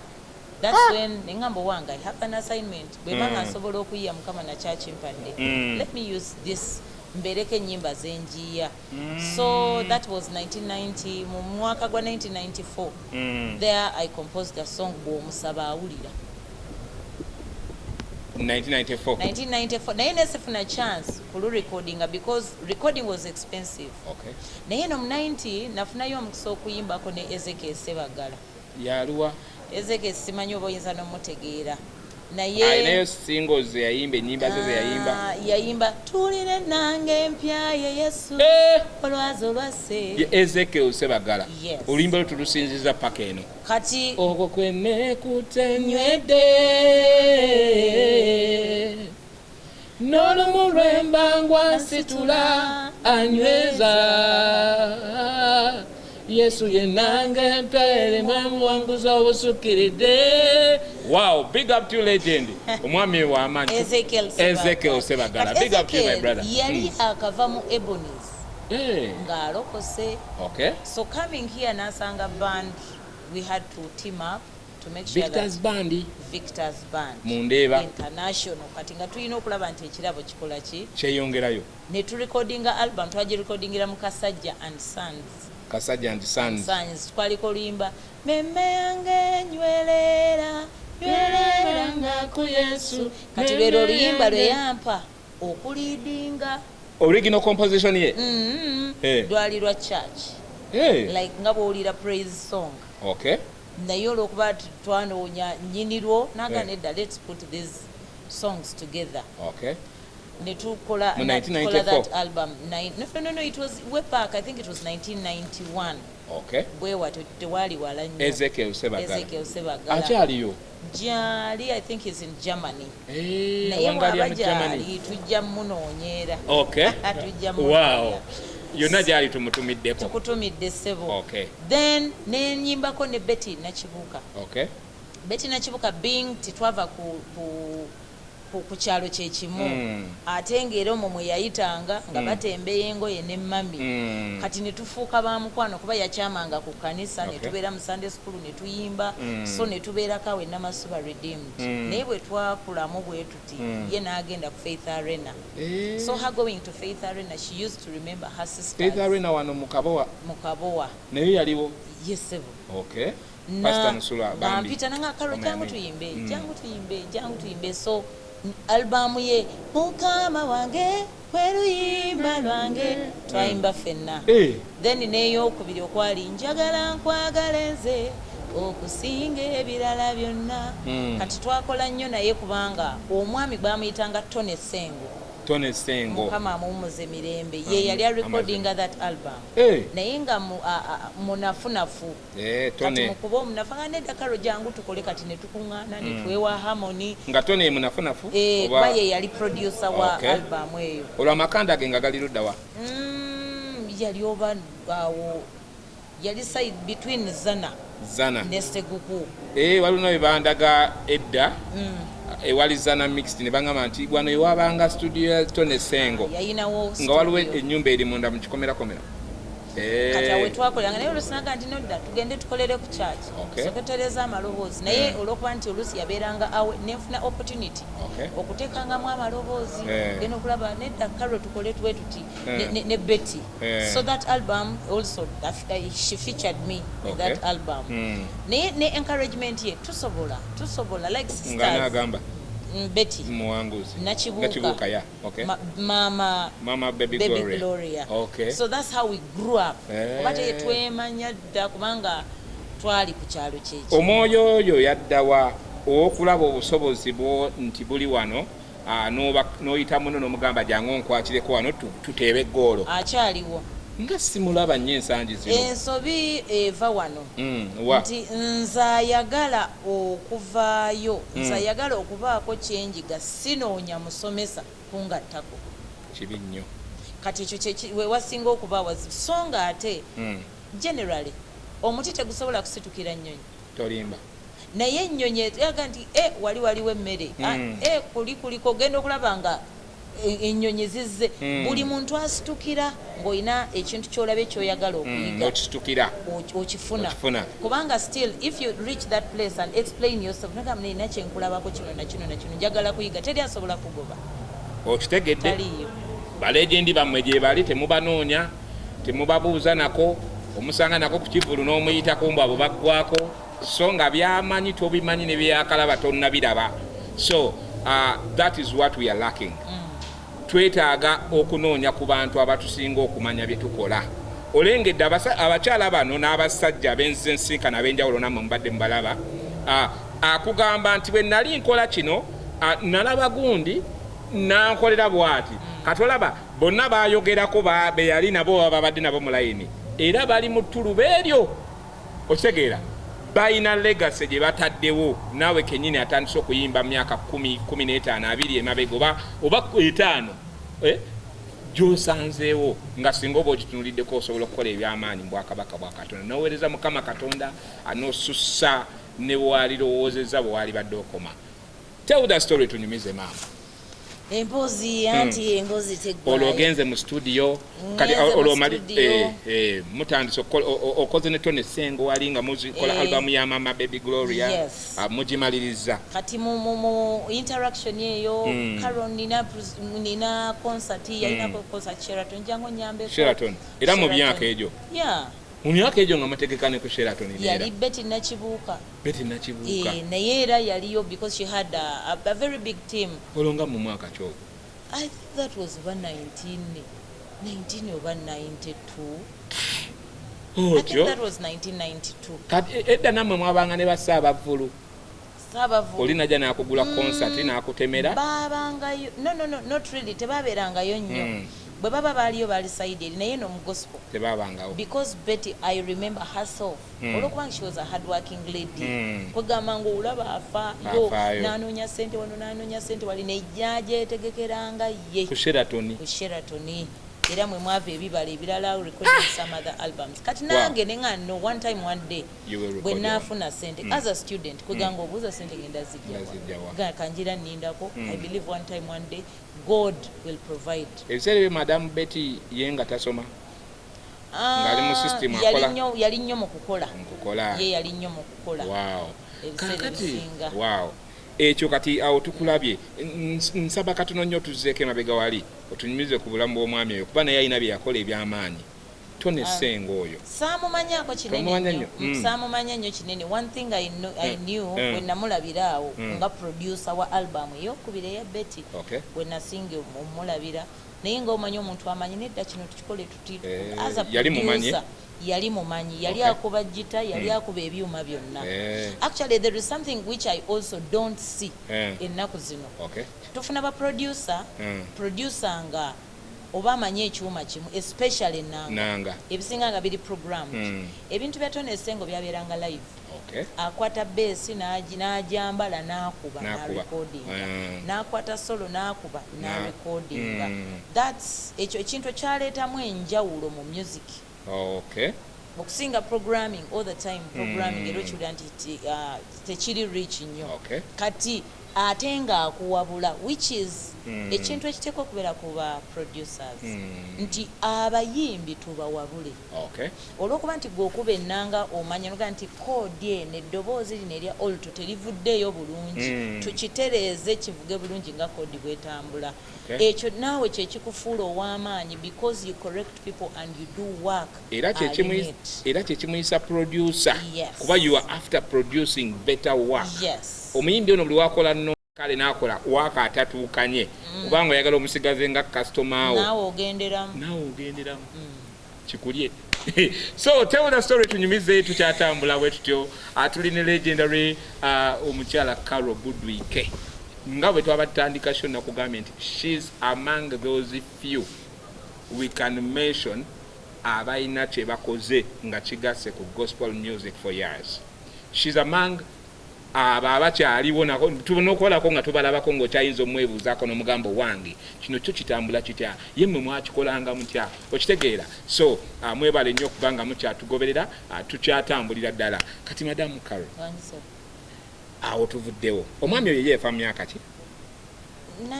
That's when neŋŋamba owange, I have an assignment. Bweba nga nsobola okuyiya, Mukama nakyakimpadde, let me use this mbeereko ennyimba zenjiya. So that was 1990. Mu mwaka gwa 1994, there I composed a song, "Bw'omusaba Awulira". 1994. 1994, naye nesifuna chance kulurecordinga because recording was expensive. Naye no mu 90 nafunayo omukisa okuyimbako ne Ezekiel Sebagala. Yaluwa? Ezekiel simanyi oba oyinza n'omutegeera, naye Alinayo singles ze yayimba, ennyimba ze ze yayimba. Ah, yayimba "Tulire nange empya ye Yesu", Eh! "Olwazi olwasse". Ye Ezekiel Sebagala? Yes. Oluyimba lwe tulusinziza paka eno. Kati Ogwo kwenekute nywedde n'olumu lwembangwa nsitula anyweza Yesu yenange empya muwanguzi obusukiridde. Wow, big up to you, legend, omwami w'amaanyi. Ezekiel. Ezekiel Sebagala, Kati big up to you, my Ezekiel brother. yali akava mu Ebonies ng'alokose. So coming here n'asanga band, we had to team up to make sure Victor's that Band. Victor's Band Mundeeba. International. Kati nga tulina okulaba nti ekirabo kikola ki? Kyeyongerayo. Ne turecordinga album, twagirecordingira mu Kasajja and Sons. Kasajja and Sons. Sons. Twaliko oluyimba "Memme yange nywerera, nywerera nga ku Yesu". Kati lwero oluyimba lwe yampa okuleadinga. Original composition ye? Mm. Eh. Lwali lwa church, like nga bwowulira praise song, naye olwokuba twanoonya nnyinirwo naga, "Nedda, let's put these songs together." Ne tukola Mu tukola 1994? That album no, it was way back. I think it was 1991. Bwe watyo, tewaali wala nnyo. Ezekiel Sebagala. Ezekiel Sebagala. Akyaliyo? Gyali, I think he's in Germany. Eh, Naye awangalira bw'aba mu Germany. gyali tujja munoonyeera. Tujja munoonyeera. Yonna gyali tumutumiddeko. Tukutumidde, ssebo. Then nenyimbako ne Betty Nakibuuka. Betty Nakibuuka being titwava ku kyalo kyekimu, ate ng'era omwo mwe yayitanga nga batembeya engoye ne mami. Kati ne tufuuka ba mukwano kuba yakyamanga ku kkanisa, ne tubeera mu Sunday school ne tuyimba. So ne tubeerako awo e Namasuba Redeemed. Naye bwe twakulamu bwe tuti, ye n'agenda ku Faith Arena. So her going to Faith Arena, she used to remember her sisters. Faith Arena wano mu Kabowa? Mu Kabowa. Naye yaliwo? Ye, ssebo. Pastor Nsula, bambi. Bampita nanga, "Karo, jangu Omwami. tuyimbe, jangu tuyimbe, jangu tuyimbe." So albamu ye "Mukama wange kweruyimba lwange" twayimba ffenna. Then n'eyokubiri okwali "Njagala nkwagala nze okusinga ebirala byonna". Kati twakola nnyo naye kubanga omwami bamuyitanga Tony Sengo. Tony Sengo. Mukama amuwumuze mirembe. Ye yali arecordinga that album, naye nga munafunafu. Kati Tony. Mukuba omunafu nga, "Nedda Karo, jangu tukole." Kati ne tukuŋŋaana ne twewa harmony. Nga Tony munafunafu? Kuba ye yali producer wa album eyo. Olwo amakanda ge nga gali ludda wa? Yali oba awo yali side between Zana Zana. ne Seguku. Eh, waliwo bwe bandaga edda ewali Zana Mixed ne bagamba nti wano ewabanga studio ya Tony Sengo. Yayinawo Nga waliwo studio. ennyumba eri munda mu kikomerakomera. Kati awo wetwakoleranga, naye oluusi naga nti, "Nodda, tugende tukolere ku church." Soketereza amaloboozi, naye olwokuba nti oluusi yabeeranga awe, nenfuna opportunity okuteekangamu amaloboozi. Genda okulaba, "Nedda Karo, tukole tuwe tuti." Ne Betty. So that album also, she featured me in that album. Naye ne encouragement ye, tusobola, tusobola, like Nga sisters. Naagamba? Betty Muwanguzi. Nakibuuka. Nakibuuka, ya, okay. Mama Mama Baby, Baby Gloria. Gloria. So that's how we grew up. Oba teyetwemanya dda kubanga twali ku kyalo kyeki. Omwoyo oyo yaddawa okulaba obusobozi bwo nti buli wano, n'oyita muno n'omugamba, "Jangu onkwatireko wano tuteebe eggoolo"? Akyaliwo. Nga simulaba nnyo ensangi zino. Ensobi eva wano Wa nti nze ayagala okuvaayo, nze ayagala okubaako kyenjiga, sinoonya musomesa kungattako. Kibi nnyo. Kati ekyo we wasinga okuba awazibu, so nga ate generally omuti tegusobola kusitukira nnyonyi. Tolimba. Naye ennyonyi eraga nti e wali waliwo emmere. Ah, e kuli kuliko, ogenda okulaba nga ennyonyi zizze. Buli muntu asitukira ng'olina ekintu ky'olabye ky'oyagala okuyiga, N'okisitukira. Okifuna. Okifuna. Kubanga still if you reach that place and explain yourself, nagamba, "Nina kyenkulabako kino na kino na kino, njagala kuyiga," teri asobola kugoba. Okitegedde? Taliiyo. Balegendi bammwe gye bali, temubanoonya, temubabuuza nako, omusanga nako ku kivulu n'omuyitako mbu abo baggwako, so nga byamanyi tobimanyi ne byakalaba tonnabiraba. So That is what we are lacking. Twetaaga okunoonya ku bantu abatusinga okumanya bye tukola. Olengedde abakyala bano n'abasajja abenzize nsinkana ab'enjawulo, nammwe mubadde mubalaba. Akugamba nti bwe nali nkola kino, nalaba gundi nankolera bw'ati. Kati olaba bonna bayogerako be yali nabo baba babadde nabo mu layini, era bali mu ttuluba eryo. Okitegeera, balina legacy gye bataddewo. Naawe kenyini atandise okuyimba mu myaka 10, 15, 20 emabega oba 5, eh, gy'osanzeewo nga singa oba ogitunuliddeko, osobola okukola ebyamaanyi mu bwakabaka bwa Katonda, noweereza Mukama Katonda anosussa ne bwalirowoozezza bwe walibadde okoma. Tell the story, tunyumize maama. Emboozi anti emboozi teggwayo. Olwo ogenze mu studio kati. Ngenze mu Olwo omali studio. Mutandise okoze ne Tony Sengo wali nga muzikola album ya Mama Baby Gloria. Yes. Ah, mugimaliriza. Kati mu interaction eyo, Carol, nina concert, yalinako concert Sheraton, jangu nyambeko. Sheraton era mu Sheraton. myaka egyo? Yeah. Mu myaka egyo nga mutegeka ne ku Sheraton era? Yali Betty Nakibuuka. Betty Nakibuuka. Eh, naye era yaliyo because she had a very big team. Olwo nga mu mwaka kyogwo? I think that was oba 19 19 oba 92. I think Otyo. that was 1992. Kati edda nammwe mwabanga ne bassaabavvulu? Saabavu. Oli najja n'akugula concert n'akutemera. Babangayo, no, not really, tebabeerangayo nnyo. Bwe baba baaliyo, baali side eri, naye no mu gospel Tebabangawo. Because Betty, I remember herself, olwokubanga she was a hard working lady, kwegamba nga olaba afaayo. Afaayo. Nanoonya sente wano, nanoonya sente wali, nejja gyetegekeranga ye. Ku Sheraton. Ku Sheraton, era mwe mwava ebibala ebirala, recording some other albums. Kati nange nenga no, one time, one day, You will record bwe your own. naafuna sente as a student, kwegamba obuuza sente ngenda Ngazijjawa. zijjawa, kanjira nindako. I believe one time, one day, God will provide. Ebiseera ebyo Madamu Betty ye nga tasoma? Ng'ali mu system Yali akola? yali nnyo mu kukola. Mukukola. Ye yali nnyo mu kukola. Ebiseera Kakati ebisinga. Wow, ekyo kati awo tukulabye. Nsaba katono nnyo tuzzeeko emabega wali, otunyumize ku bulamu bw'omwami oyo, kuba naye alina bye yakola eby'amaanyi. Tone Senga oyo. Saamumanyako kinene Tomumanya nnyo. nnyo? Saamumanya nnyo kinene. One thing I knew, bwe namulabira awo nga producer wa album eyokubiri eya Betty, bwe nasinga omulabira, naye nga omanyi omuntu amanyi nedda kino tukikole tuti. As a Yali mumanyi? producer, yali mumanyi, yali akuba gita, yali akuba ebyuma byonna. Actually, there is something which I also don't see ennaku zino. Tufuna ba producer, producer nga oba amanyi ekyuma kimu, especially nanga, Nanga. ebisinga nga biri programmed. Ebintu bya Tony Sengo byabeeranga live. Akwata bass n'ajambala n'akuba, N'akuba. n'arecordinga. N'akwata solo n'akuba, n'arecordinga. That's ekyo ekintu ekyaleetamu enjawulo mu music okusinga programming all the time, programming. Era okiwulira nti tekiri rich nnyo. Kati ate ng'akuwabula, which is ekintu ekiteekwa okubeera ku ba producers, nti abayimbi tubawabule. Olw'okuba nti gwe okuba ennanga omanya noga nti chord eno, eddoboozi lino erya alto terivuddeeyo bulungi, tukitereeze kivuge bulungi nga chord bwetambula. Ekyo naawe kyekikufuula ow'amaanyi because you correct people and you do work Era alin it. Era kyekimuyisa producer. Yes. Kuba you are after producing better work. Yes. Omuyimbi ono buli wakola no kale nakola waaka atatuukanye, kubanga oyagala omusigaze nga kasitoma wo. Naawe ogenderamu. Naawe ogenderamu kikulye. So tell the story, tunyumize. Tukyatambula bwe tutyo. Tuli ne legendary omukyala Carol Budwike. Nga bwe twaba tutandika show, nakugambye nti she's among those few we can mention abalina kye bakoze nga kigasse ku gospel music for years. She's among abo abakyaliwo nako tulina okukolako nga tubalabako, ng'okyayinza omwebuuzaako n'omugambo wange, kino kyo kitambula kitya, ye mmwe mwakikolanga mutya? Okitegeera? So mwebale nnyo okuba nga mukyatugoberera. Tukyatambulira ddala. Kati Madamu Carol, Wangise. awo tuvuddewo. Omwami oyo yeefa mu myaka ki? 90,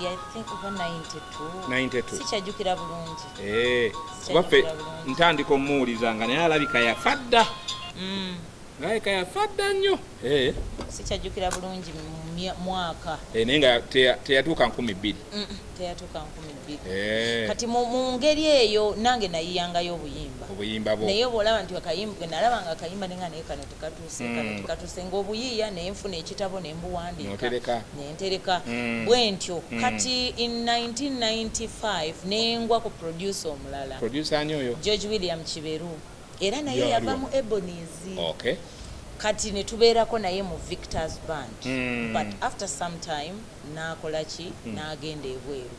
I think, oba 92. 92. Sikyajjukira bulungi. Kuba ffe Sikyajjukira bulungi. ntandika omuwuliza nga naye alabika yafa dda. Alabika yafa dda nnyo. Sikyajjukira bulungi mu Mwaka. Naye nga teyatuuka 2000. Teyatuuka 2000. Kati mu ngeri eyo nange nayiyangayo obuyimba. Obuyimba bwo. Naye bw'olaba nti akayimba, nalaba nga akayimba nenga naye kano tekatuuse, kano tekatuuse, ng'obuyiiya ne nfuna ekitabo ne mbuwandiika. N'otereka. Ne ntereka. Bwe ntyo. Kati in 1995 ne ngwa ku producer omulala. Producer ani oyo? George William Kiberu. Era naye Yaliwa. yava mu Ebonies. Kati ne tubeerako naye mu Victor's Band. But after some time n'akola ki? N'agenda ebweru.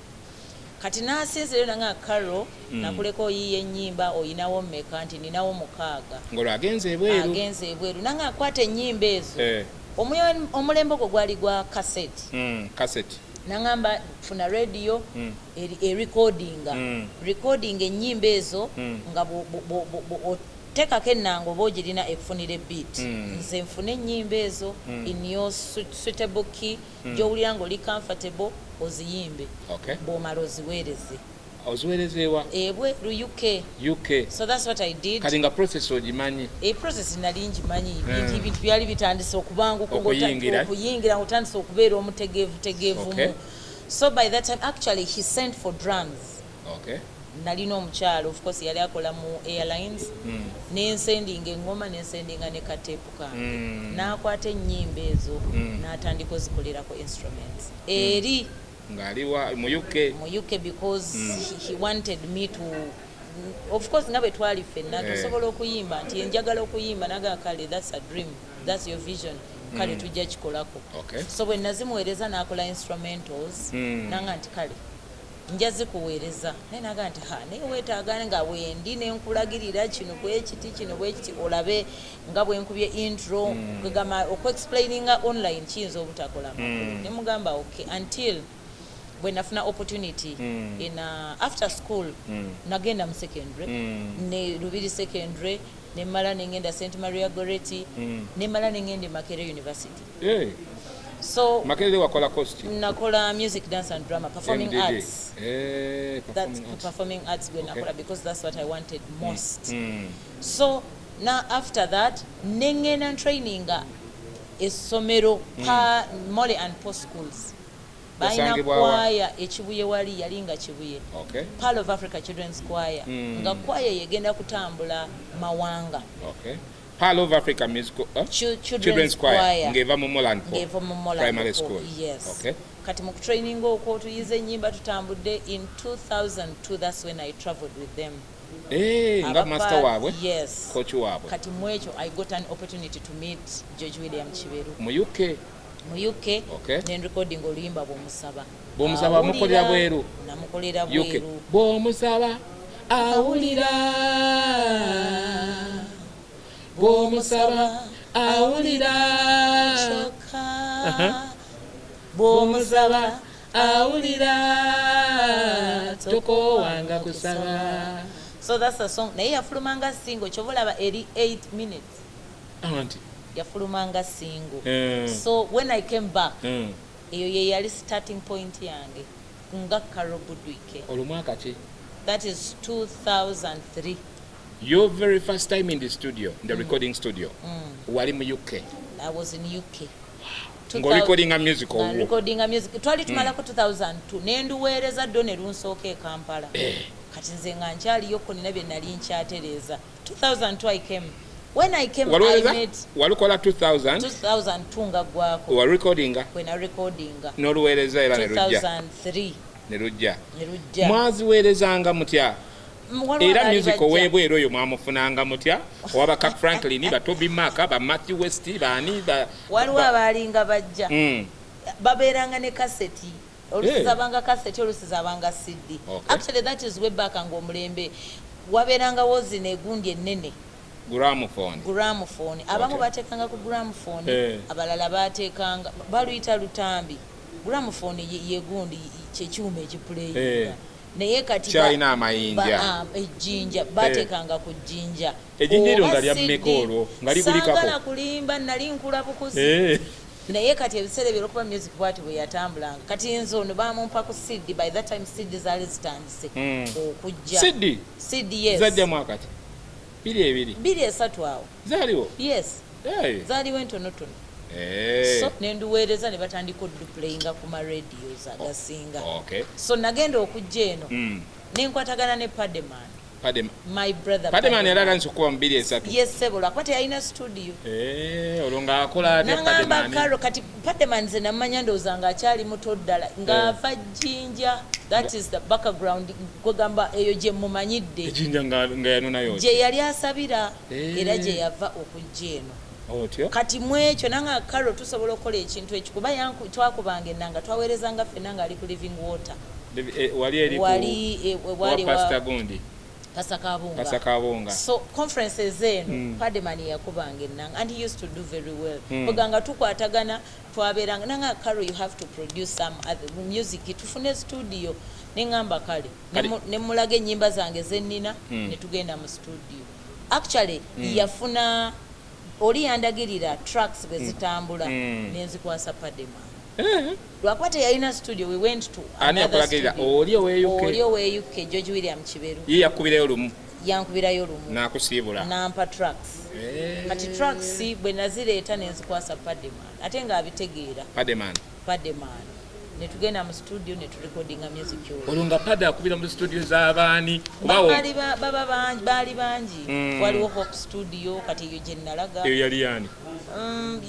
Kati n'asinzira nanga Caro, nakuleka oyiiya ennyimba, oyinawo mmeka? Nti ninawo 6. Ng'olwo agenze ebweru. Agenze ebweru. Nanga akwata ennyimba ezo. Omulembe ogwo gwali gwa cassette. Cassette. Nangamba funa radio erecordinga. Recording ennyimba ezo nga oteekako ennanga oba ogirina ekufunira beat. Nze nfune ennyimba ezo in your suitable key gy'owulira ng'oli comfortable oziyimbe. Bw'omala oziweereze. Oziweerezeewa? Ebweru, UK. UK. So that's what I did. Kati nga process ogimanyi? E process nali ngimanyi. Ebintu byali bitandise okubanguka Okuyingira. Okuyingira, ng'otandise okubeera omutegeevutegeevu mu. So by that time actually he sent for drums. Nalina omukyalo, of course yali akola mu airlines. Nensendinga engoma, nensendinga ne kateepu kange. N'akwata ennyimba ezo n'atandika ozikolerako instruments eri Ng'aliwa mu UK? Mu UK, because he wanted me to, of course nga bwe twali ffenna tusobola okuyimba, nti njagala okuyimba, naga kale, that's a dream, that's your vision, kale tujja kikolako. So bwe nazimuweereza n'akola instrumentals. Nanga nti kale nja zikuweereza, naye naga nti ha, naye weetaaga nga wendi nenkulagirira kino bwekiti, kino bwekiti, olabe nga bwenkubye intro. Kwegamba okuexplaininga online kiyinza obutakola makulu. Nemugamba okay, until bwe nafuna opportunity in after school. Nagenda mu secondary, ne Lubiri Secondary, nemala nengenda St Maria Goretti, nemala nengenda e Makerere University. So Makerere wakola course ki? Nakola music, dance and drama, performing MDD. arts. That's Performing arts. Performing arts gwe nakola because that's what I wanted most. So now after that nengenda traininga essomero pa Morley and Paul schools balina Yasangibwa wa? Kwaya ekibuye, wali yali nga Kibuye. Pearl of Africa Children's Choir. Nga kwaya yegenda kutambula mawanga. Okay. Pearl of Africa Musical Children's Children's Choir. Choir. Ng'eva mu Moland Paul Ng'eva mu Moland Primary Paul, School. Yes. Kati mu kutraining okwo tuyize ennyimba, tutambudde. In 2002, that's when I traveled with them. Nga master waabwe? Yes. Coach waabwe. Kati mu ekyo I got an opportunity to meet George William Kiberu. Mu UK? Mu UK. Ne recording oluyimba Bw'omusaba. Bw'omusaba. Awulira, Mukolera bweru? Namukolera UK. bweru. Bw'omusaba awulira, bw'omusaba awulira. Kyokka bw'omusaba awulira, tokoowanga kusaba. So that's the song, naye yafulumanga single, kyova olaba eri 8 minutes. Anti Yafulumanga single. So when I came back, eyo ye yali starting point yange nga Caro Budwike. Olwo mwaka ki? That is 2003. Your very first time in the studio, in the recording studio, wali mu UK? I was in UK. Ng'orecordinga music Nga owwo? Recordinga music. Twali tumalako 2002, nenduweereza ddo ne lunsooka e Kampala. Kati nze nga nkyaliyokko, nina bye nali nkyatereeza. 2002 I came. When I came, I Waluweereza met walukola 2000? 2002 nga gwako. Warecordinga? Bwe narecordinga. N'oluweereza era ne lujja? 2003. Ne lujja. Ne lujja. Mwaziweerezanga mutya? Waliwo Era abaali music bajja. ow'ebweru oyo mwamufunanga mutya? Owa ba Kirk Franklin, ba Toby Mac, ba Matthew West, baani Waliwo abaalinga bajja. Babeeranga ne kaseti, olusi zabanga kaseti, olusi zabanga CD. Actually that is way back, ng'omulembe wabeerangawo zino egundi ennene. Gramophone. Gramophone. Abamu bateekanga ku gramophone, abalala bateekanga baluyita lutambi. Gramophone yegundi kyekyuma ekipuleyinga. Naye kati Kyalina amayinja. Ejjinja, bateekanga ku jjinja. Ejjinja eryo Oba nga lya CD. mmeka olwo? Nga ligulikako? Saagala kulimba, nali nkula bukuzi. Naye kati ebiseera ebyo olwokuba music bwati bwe yatambulanga, kati nze ono bamumpa ku CD. By that time CD zaali zitandise okujja. CD? CD, yes. Zajja mwaka ki? 2000? 2003 awo. Zaaliwo? Yes. Eh. Zaaliwo entonotono. So nenduweereza ne batandika oduplayinga ku ma radios agasinga. So nagenda okujja eno nenkwatagana ne Pademan, my brother. Pademan yali atandise okukuba mu 2003? Yes sebo, lwakuba teyalina studio. Olwo ng'akola atya? Nangamba, Pademan? "Karo." Kati Pademan nze namanya ndowooza ng'akyali muto ddala, ng'ava Jjinja. That is the background, kwegamba eyo gye mumanyidde. Ejjinja nga yanonayo ki? Gye yali asabira. Era gye yava okujja eno. Otyo. Kati mu ekyo nanga, "Karo, tusobola okukola ekintu ekyo," kuba twakubanga ennanga, twaweerezanga ffenna ng'ali ku Living Water. Wali eri ku Wali wali wa Pastor gundi. Pastor Kabunga. Pastor Kabunga. So conferences eno, Pademan yakubanga ennanga and he used to do very well. Kweganga tukwatagana, twabeeranga nanga, "Karo, you have to produce some other music, tufune studio." Neŋŋamba kale. Ne mulaga ennyimba zange zennina. Ne tugenda mu studio. Actually yafuna oli yandagirira tracks bwe zitambula. Nenzikwasa Pademan. Lwakuba teyalina studio, we went to Ani another yakulagirira? studio. Oli ow'e UK? Oli ow'e UK, George William Kiberu. Ye yakubirayo lumu? Yankubirayo lumu. N'akusiibula. Nampa tracks. Kati tracks bwe nazireeta nenzikwasa Pademan, ate ng'abitegeera. Pademan. Pademan, netugenda mu studio neturecordinga music olwo. Olwo nga Pade akubira mu studio z'abaani? Kubawo Baali baba bangi, baali bangi. Waliwo Hope Studio, kati eyo gye nalaga. Eyo yali yani?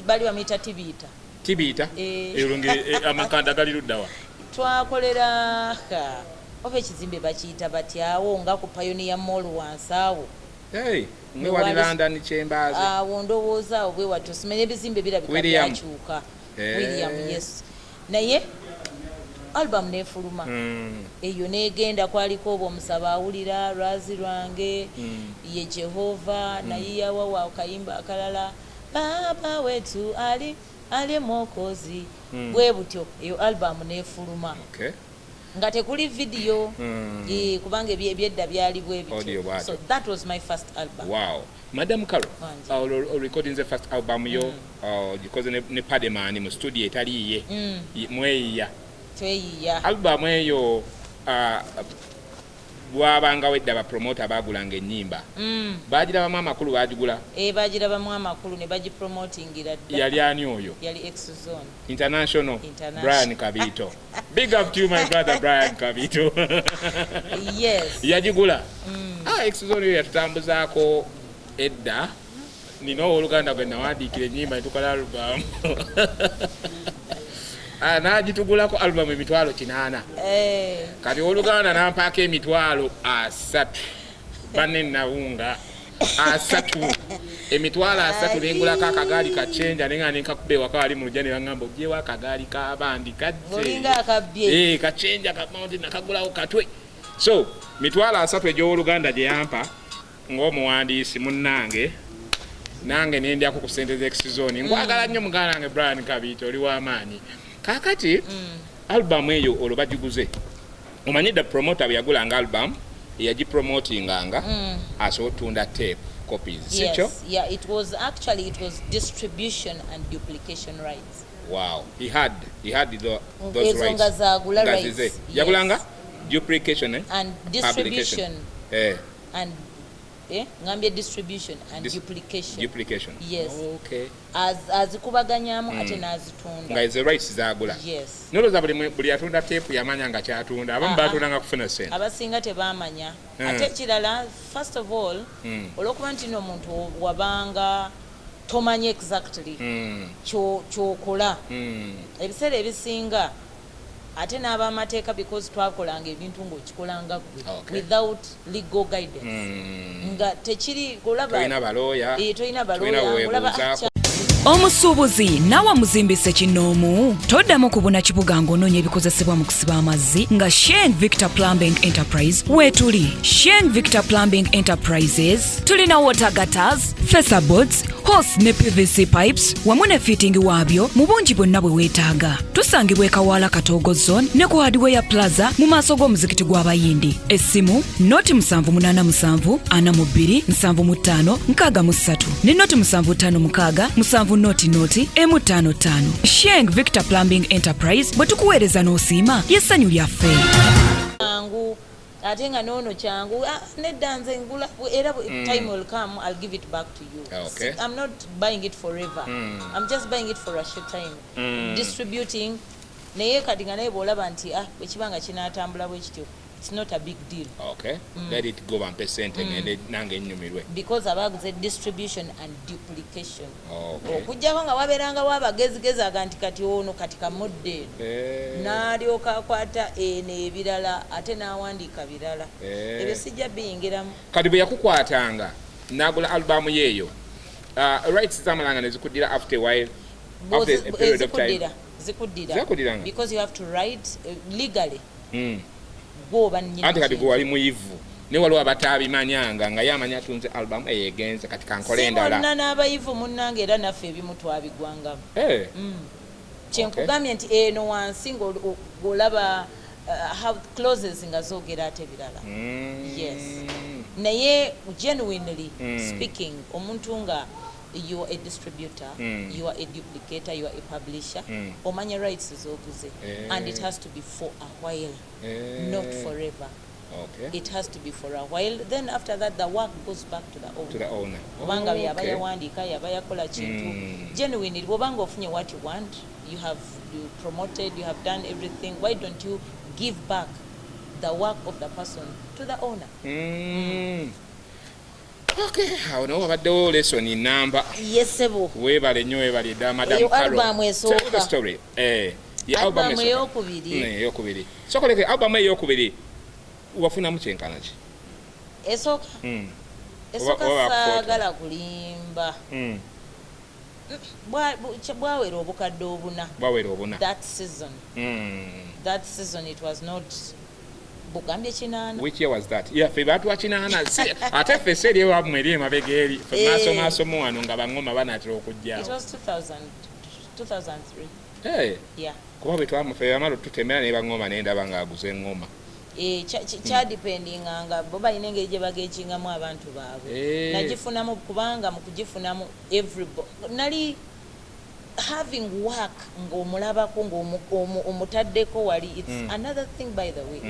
Bali bamuyita Tibiita. Tibiita? Eh. Eyo nga amakanda gali luddawa? Twakolera oba ekizimbe bakiyita batyawo, nga ku Pioneer Mall wansi awo. Hey, mwe wali London Chambers? Awo ndowooza awo bwe watyo, simanya ebizimbe birabika William. byakyuka. Eh. William, yes. Naye album nefuluma. Eyo negenda, kwaliko obwo omusaba awulira lwazi lwange, ye Jehova, nayiyawawa akayimba akalala, baba wetu ali ali mwokozi. Bwe butyo eyo album nefuluma. Nga tekuli video. Kubanga ebyedda byali bwe Audio bityo. bwatyo. So that was my first album. Wow, Madam Caro. Wangi. Recording first album yo, gikoze ne Pademan mu studio etaliiye. Mweyiya? Tweyiya. Album eyo, bwabangawo edda bapromota bagulanga ennyimba. Bagirabamu amakulu, bagigula? E, bagirabamu amakulu ne bagipromotingira dda. Yali ani oyo? Yali X Zone. International. International. Brian Kabito, big up to you, my brother Brian Kabito. Yes. Yagigula. Ah, X Zone eyo yatutambuzaako edda. Nina owooluganda gwe nawandiikira ennyimba netukola album. Ah, n'agitugulako album 800,000. Kati owooluganda nampaako 30,000, banne nawunga asatu, 30,000, nengulako akagaali kacenja, naye nga nenkakuba ewaka wali mu lujja ne baŋŋamba, "Ogyewo akagaali k'abandi kajje." Olinga akabbye. Eh, kacenja ka mountain nakagulawo katwe. So 30,000 egy'owooluganda gye yampa ng'omuwandiisi munnange, nange nendyako ku sente z'X Zone. Nkwagala nnyo muganda wange Brian Kabiito, oli w'amaanyi. Kaakati album eyo olwo bagiguze. Omanyi the promoter bwe yagulanga album, yagipromotinganga asobola otunda tape copies, sikyo? Yes, yeah, it was actually, it was distribution and duplication rights. Wow, he had those Ezo rights. nga zagula Nga rights. zize. Yes. Yagulanga duplication, eh? And Publication. distribution. Eh. And ngambye distribution and duplication. Duplication. Yes. Okay. Azikubaganyamu ate n'azitunda. Nga ezo rights zagula. Yes. Nolowooza buli atunda tape yamanya nga kyatunda? Abamu Ah, ah. batundanga kufuna sente. Abasinga tebamanya. Ate ekirala, first of all, olwokuba nti no omuntu wabanga tomanyi exactly kyokola, ebiseera ebisinga ate n'abamateeka, because twakolanga ebintu ng'okikolanga gwe without legal guidance, nga tekiri olaba. Tolina balooya. Eh, tolina Tolina balooya, olaba. wewebuuzaako. Omusuubuzi naawe muzimbise kinoomu, toddamu kubuna kibuga ng'onoonya ebikozesebwa mu kusiba amazzi nga Sheng Victor Plumbing Enterprise weetuli. Sheng Victor Plumbing Enterprises tulina water gutters, faseboards, hose ne PVC pipes wamu ne fitting waabyo mu bungi bwonna bwe weetaaga. Tusangibwa e Kawaala, Katoogo Zone, ne ku Hardware Plaza mu maaso g'omuzikiti gw'Abayindi. Essimu 078 742 75 63 ne 0756 7 00 M55. Sheng Victor Plumbing Enterprise, bwe tukuweereza n'osiima, ly'essanyu lyaffe. Mangu. Ate nga noono kyangu, ah, nedda, nze ngula era time will come, I'll give it back to you. I'm not buying it forever. I'm just buying it for a short time, distributing. Naye kati nga naye bwolaba nti, ah, bwekiba nga kinaatambula bwe kityo, it's not a big deal. Okay, let it go, bampe sente ngende nange nnyumirwe. Because abaguze distribution and duplication. Okay. Okuggyako nga wabeerangawo abagezigezi aga nti kati ono kati kamudde eno, n'alyoka akwata eno ebirala, ate n'awandiika birala. Ebyo sijja biyingiramu. Kati bwe yakukwatanga n'agula albamu yeeyo, rights zamalanga ne zikuddira after a while, after a period of time? Zikuddira, zikuddira. Zakudiranga? Because you have to write legally, gwoba nnyini Anti kati kintu. gwe wali muyivu, naye waliwo abataabimanyanga nga ye amanya atunze albamu eyo egenze, kati kankole Si endala. bonna n'abayivu munnange, era naffe ebimu twabigwangamu. Kyenkugambye nti eno wansi ng'olaba how clauses nga zoogera ate birala. Yes, naye genuinely speaking, omuntu nga you are a distributor, you are a duplicator, you are a publisher, omanya rights zoguze, and it has to be for a while, not forever. It has to be for a while, then after that the work goes back to the owner. To the owner. Kubanga yaba yawandiika, yaba yakola kintu. Genuinely, bwobanga ofunye what you want, you have, you promoted, you have done everything, why don't you give back the work of the person to the owner? Okay, awo nawo wabaddewo lesson namba. Yes, ssebo. Weebale nnyo, weebale ddala, Madam Eyo Carol. album esooka. Tell the story. Ye Album album esooka. eyokubiri. Eyokubiri. Sokoleke album eyokubiri wafunamu kyenkana ki? Esooka? Esooka, Oba bakufoto. saagala kulimba. Bwawera obukadde 4. Bwawera 4. That season. That season it was not bugambye 8. Which year was that? Yeah, ffe baatuwa 8. Ate ffe si eri ewammwe eri emabega eri. Ffe maaso maaso mu wano nga baŋŋoma banaatera It okujjaawo. was 2000, 2003. Yeah. Kuba bwe twamuffe bamala otutemera ne baŋŋoma ne ndaba ng'aguze eŋŋoma. Eh, kyadependinganga bo balina engeri gye bagekingamu abantu baabwe. Nagifunamu kubanga mu kugifunamu every nali having work ng'omulabako ng'omutaddeko wali, it's another thing, by the way.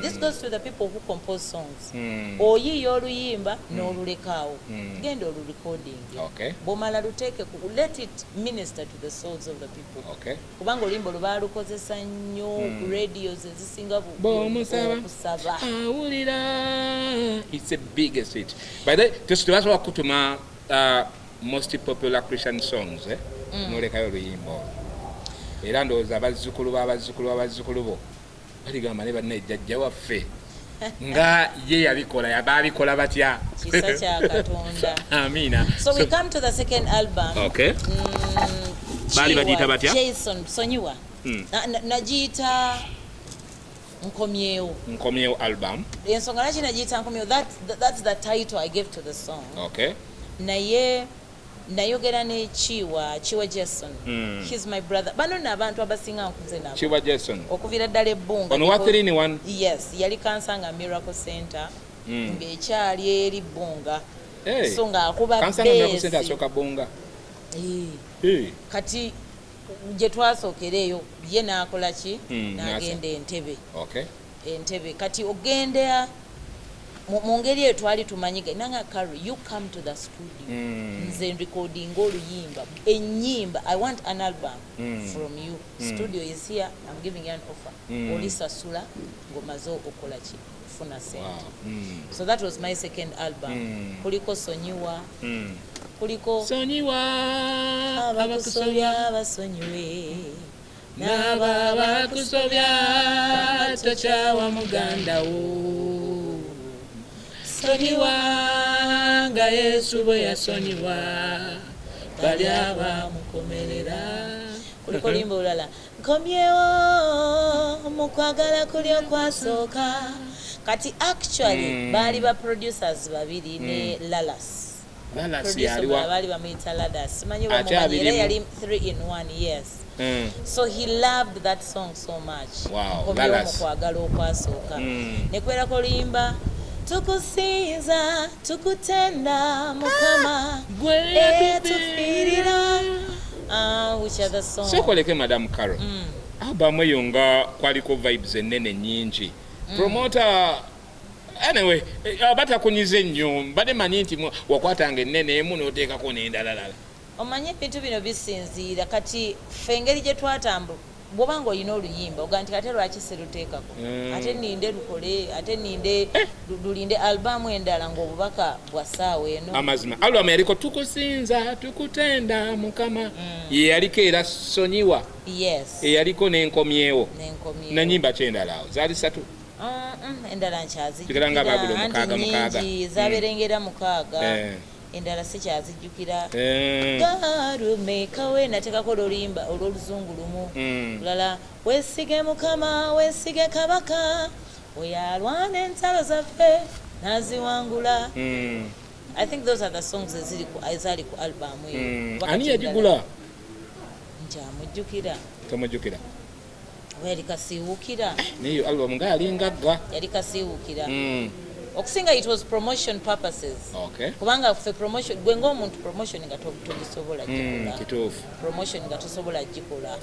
This goes to the people who compose songs. Oyiiya oluyimba n'olulekaawo, genda olurecording, bw'omala luteeke ku, let it minister to the souls of the people, kubanga oluyimba olwo baalukozesa nnyo ku radios ezisinga Bw'omusaba. okusaba. Awulira. It's the biggest hit. By the way, tebasobola kutuma most popular Christian songs, eh? Nolekayo oluyimba olwo, era ndowooza abazzukulu b'abazzukulu b'abazzukulu bo baligamba ne banna ejjajja waffe nga ye yabikola, yababikola batya? Kisa kya Katonda. Amiina. So we come to the second album. Baali Chiwa, bagiyita batya? Jason Sonyiwa. Nagiyita Nkomyewo. Nkomyewo album. Ensonga lwaki nagiyita Nkomyewo, that's the title I gave to the song. Naye nayogera ne Chiwa, Chiwa Jason. He's my brother. Bano nno abantu abasinga nkuze nabo Chiwa Jason. okuviira ddala ebbunga. Ono wa 3 in 1? Yes, yali Kansanga Miracle Center ng'ekyali eri Bbunga. Hey. So ng'akuba Kansanga Miracle bass. Center asooka Bbunga. Eh. Hey. Kati gye twasookera eyo, ye n'akola ki? N'agenda Entebe. Entebe. Kati ogenda mu ngeri eyo twali tumanyiga nanga, Caro, you come to the studio, nze recording oluyimba, ennyimba, I want an album from you. Studio is here, I'm giving you an offer. Olisasula ng'omaze okukola ki? Kufuna sente. So that was my second album. Kuliko Sonyiwa, kuliko Sonyiwa abakusobya basonyiwe, n'abo abakusobya, tokyawa muganda wo, sonyiwa nga Yesu bwe yasonyiwa bali abamukomerera. Kuliko oluyimba olulala, Nkomyewo mu kwagala kuli okwasooka. Kati actually baali ba producers babiri ne Lalas. Lalas Producer yaliwa? omulala baali bamuyita Ladas, simanyi Ate bamumanyi, era abirimu. yali 3 in 1, yes. So he loved that song so much. Wow, Nkomyewo mu Lalas. kwagala okwasooka. Nekubeerako oluyimba, Tukusinza, Tukutenda, Mukama Gwe etufiirira. Ah, which other song? Sokoleke, Madam Carol, album eyo nga kwaliko vibes ennene nnyingi. Promoter Anyway, batakunyize nnyo. Mbadde manyi nti wakwatanga ennene emu n'oteekako n'endalalala. Omanye ebintu bino bisinziira. Kati ffe engeri gye twatambula, bw'oba nga olina oluyimba, oga nti ate lwaki siruteekako, ate ninde lukole, ate ninde lulinde albamu endala ng'obubaka bwa ssaawa eno. Amazima, album yaliko "Tukusinza Tukutenda Mukama", ye yaliko era "Sonyiwa". Yes. Eyaliko "Nenkomyewo". "Nenkomyewo". Nanyimba kyendala awo zaali satu. Endala Sigala nga baagula nkyazijjukira, anti omukaaga, mukaaga. nyingi zaberengera 6. Endala sikyazijjukira. Garumekawe nateekako oluyimba olw'oluzungu lumu. Lulala, "Weesige Mukama, weesige Kabaka, oyo alwana entalo zaffe n'aziwangula." I think those are the songs ezaali ku album eyo. Kuba Ani kati yagigula? endala nkyamujjukira. Tomujjukira? Oba yali Kasiiwukira. Naye eyo album nga yali ngagga. Yali Kasiiwukira. Okusinga it was promotion purposes, kubanga ffe promotion, gwe ng'omuntu promotion nga togisobola gikola. Promotion nga tosobola gikola.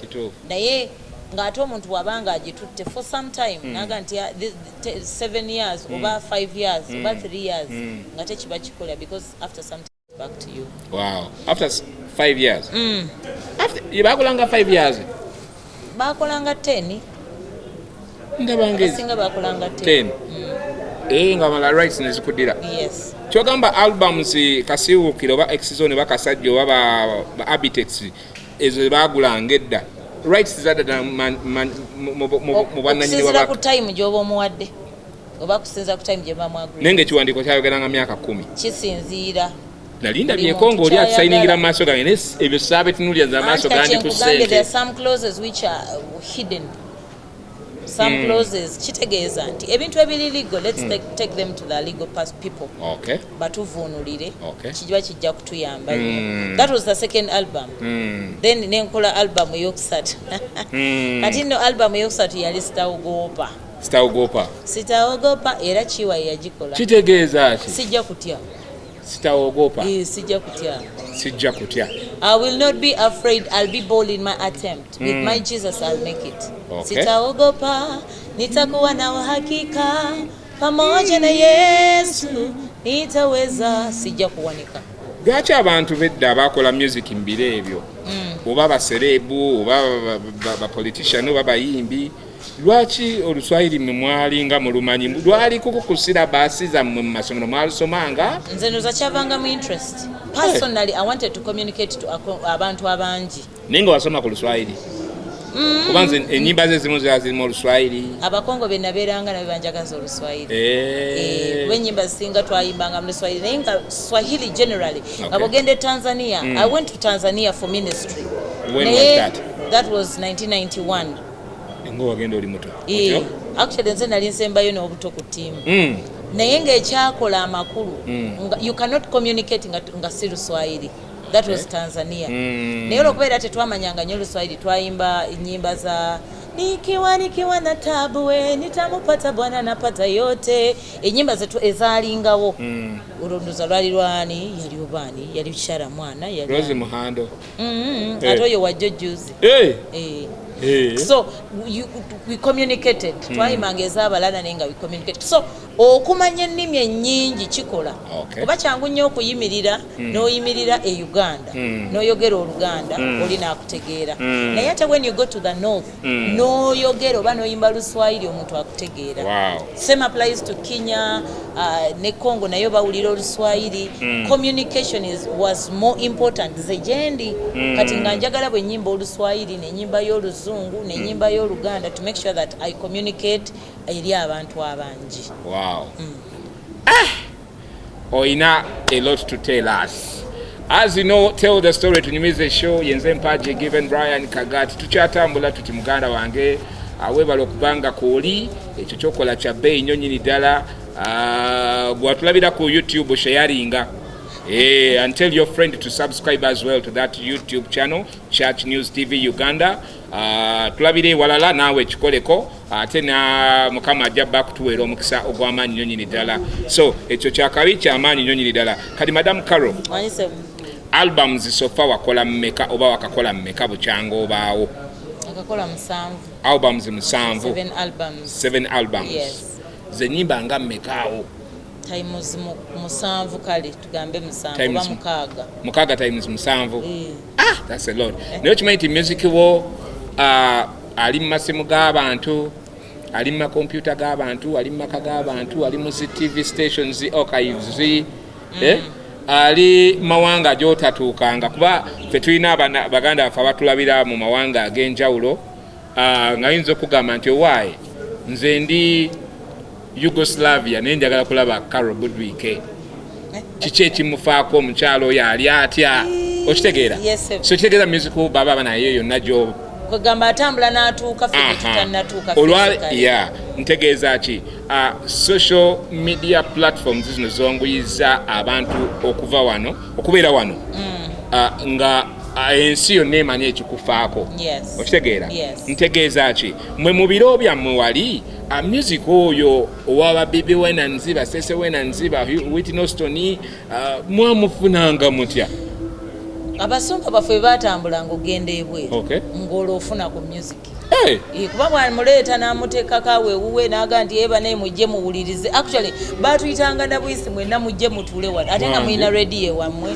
Naye ng'ate omuntu bw'abanga agitutte for some time, naga nti ah, 7 years oba 5 years oba 3 years, nga tekiba kikola, because after some time back to you. Wow, after 5 years? After bakolanga 5 years? Bakolanga 10. Ndabanga Abasinga bakolanga 10. 10. Eh, nga mala rights nezikuddira. Yes. Kyogamba albums Kasiwukira oba Exzone oba Kasajja oba ba Abitex, ezo bagulanga edda, rights zadda ddala mu bwannannyini? Okusinziira ku time gy'oba omuwadde, oba kusinziira ku time gye bamwagri. Naye ngaekiwandiiko kyayogeranga myaka 10. Kisinziira. Nali ndabyeko Buli ng'oli muntu akisayiningira kyayagala. mu maaso gange, naye ebyo saabetunuulira nze, amaaso Anti kati gandi ku nkugambye, there are ssente. some clauses which are hidden, some clauses. Kitegeeza nti ebintu ebiri legal, let's take them to the legal people batuvuunulire. Kiba kijja kutuyamba nnyo. That was the second album. Then nenkola album eyokusatu. Kati nno album eyokusatu yali "Sitaogopa". "Sitaogopa". "Sitaogopa" era Kiwa ye yagikola. Kitegeeza ki? Sijja kutya. "Sitaogopa". Eh, sijja kutya. Sijja kutya. I will not be afraid. I'll be bold in my attempt. With my Jesus, I'll make it. Sitaogopa, nitakuwa na uhakika. Pamoja na Yesu, nitaweza. Sijja kuwanika. Lwaki abantu bedda abakola music mu biro ebyo, oba ba celeb, oba ba politician, oba bayimbi, lwaki oluswayiri mmwe mwalinga mulumanyi? Lwali kuku ku syllabus zammwe mu masomero? Mwalusomanga? Nze ndoza kyavanga mu interest. Personally, I wanted to communicate to abantu abangi. Naye nga wasoma ku luswayiri? Kuba nze ennyimba ze zimu ziba zirimu oluswayiri. Abakongo be nabeeranga nabo banjagaza oluswayiri. Eh, kuba ennyimba zisinga twayimbanga mu Luswahili, naye nga Swahili generally nga bwogenda e Tanzania. I went to Tanzania for ministry. When Naye was that? That was 1991. Nga wagenda oli muto. Eh, Otyo? Actually nze nali nsembayo n'obuto ku ttiimu. Naye ng'ekyakola amakulu, nga you cannot communicate nga si Luswahili. That was Tanzania. Naye olwokubeera tetwamanyanga nnyo Oluswahili, twayimba ennyimba za "Nikiwa nikiwa na tabu we nitamupata Bwana napata yote", ennyimba zetu ezaalingawo. Olwo lwali lwani? Yali obaani? Yali Kishara Mwana, yali Rose Muhando. Eh. Ate oyo wajjo juzi. Eh, Eh. eh. So we communicated. Twayimbanga ez'abalala, naye nga we communicated. So okumanya ennimi ennyingi kikola, kuba kyangu nnyo okuyimirira n'oyimirira e Uganda n'oyogera Oluganda, oli n'akutegeera. Naye ate when you go to the north, n'oyogera oba n'oyimba Luswayiri, omuntu akutegeera. Same applies to Kenya, ne Congo, nayo bawulira Oluswayiri. Communication was more important ze gyendi. Kati nga njagala bwe nyimba Oluswayiri, nenyimba y'Oluzungu, nenyimba y'Oluganda, to make sure that I communicate eri abantu abangi. Wow. Ah! Oyina a lot to tell us. As you know, Tell the Story Tunyumize show, yenze Mpaje Given Brian Kagati. Tukyatambula tuti, muganda wange, weebala okubanga kwoli, ekyo kyokola kya bbeeyi nnyo nnyini ddala. Ah, gwatulabira ku YouTube, sharinga. Eh, and tell your friend to subscribe as well to that YouTube channel, Church News TV Uganda. Tulabire ewalala, naawe ekikoleko, ate na Mukama ajja bba kutuweera omukisa ogw'amaanyi nnyo nnyini ddala. So ekyo kyakabi kyamaanyi nnyo nnyini ddala. Kati Madam Carol, Wanyise. albums so far wakola mmeka, oba wakakola mmeka bukyanga obaawo? Akakola 7. Albums 7? Seven albums. Seven albums. Yes. Zenyimba nga mmekaawo? Times 7, kale tugambe 7 oba 6. 6 times 7. Ah, that's a lot. Naye okimanyi nti music wo ali mu masimu g'abantu, ali mu makompyuta g'abantu, ali mu maka g'abantu, ali mu zi TV stations, archives, ali mawanga gy'otatuukanga, kuba ffe tulina baganda baffe abatulabira mu mawanga ag'enjawulo, nga yinza okugamba nti, "Owaaye, nze ndi Yugoslavia, naye njagala kulaba Carol Budwike, kiki ekimufaako, omukyalo oyo ali atya?" Okitegeera? So kitegeeza music baba naye yonna gyo Kwegamba atambula n'atuuka ffe tutannatuuka. Olwa ya ntegeeza ki, social media platforms zino zonguyiza abantu okuva wano okubeera wano, nga ensi yonna emanyi ekikufaako. Okitegeera? Ntegeeza ki, mwe mu biro byammwe wali music oyo owaba Bibi Winans, ba CeCe Winans, ba Whitney Houston, mwamufunanga mutya? Abasumba baffe bwe batambulanga ogenda ebweru, ng'olwo ofuna ku music. Kuba bwamuleeta n'amuteekako awo ewuwe n'aga nti, "Eba naye mujje muwulirize." Actually batuyitanga na bwisi, "Mwenna mujje mutuule wano," ate nga mulina rediyo ewammwe.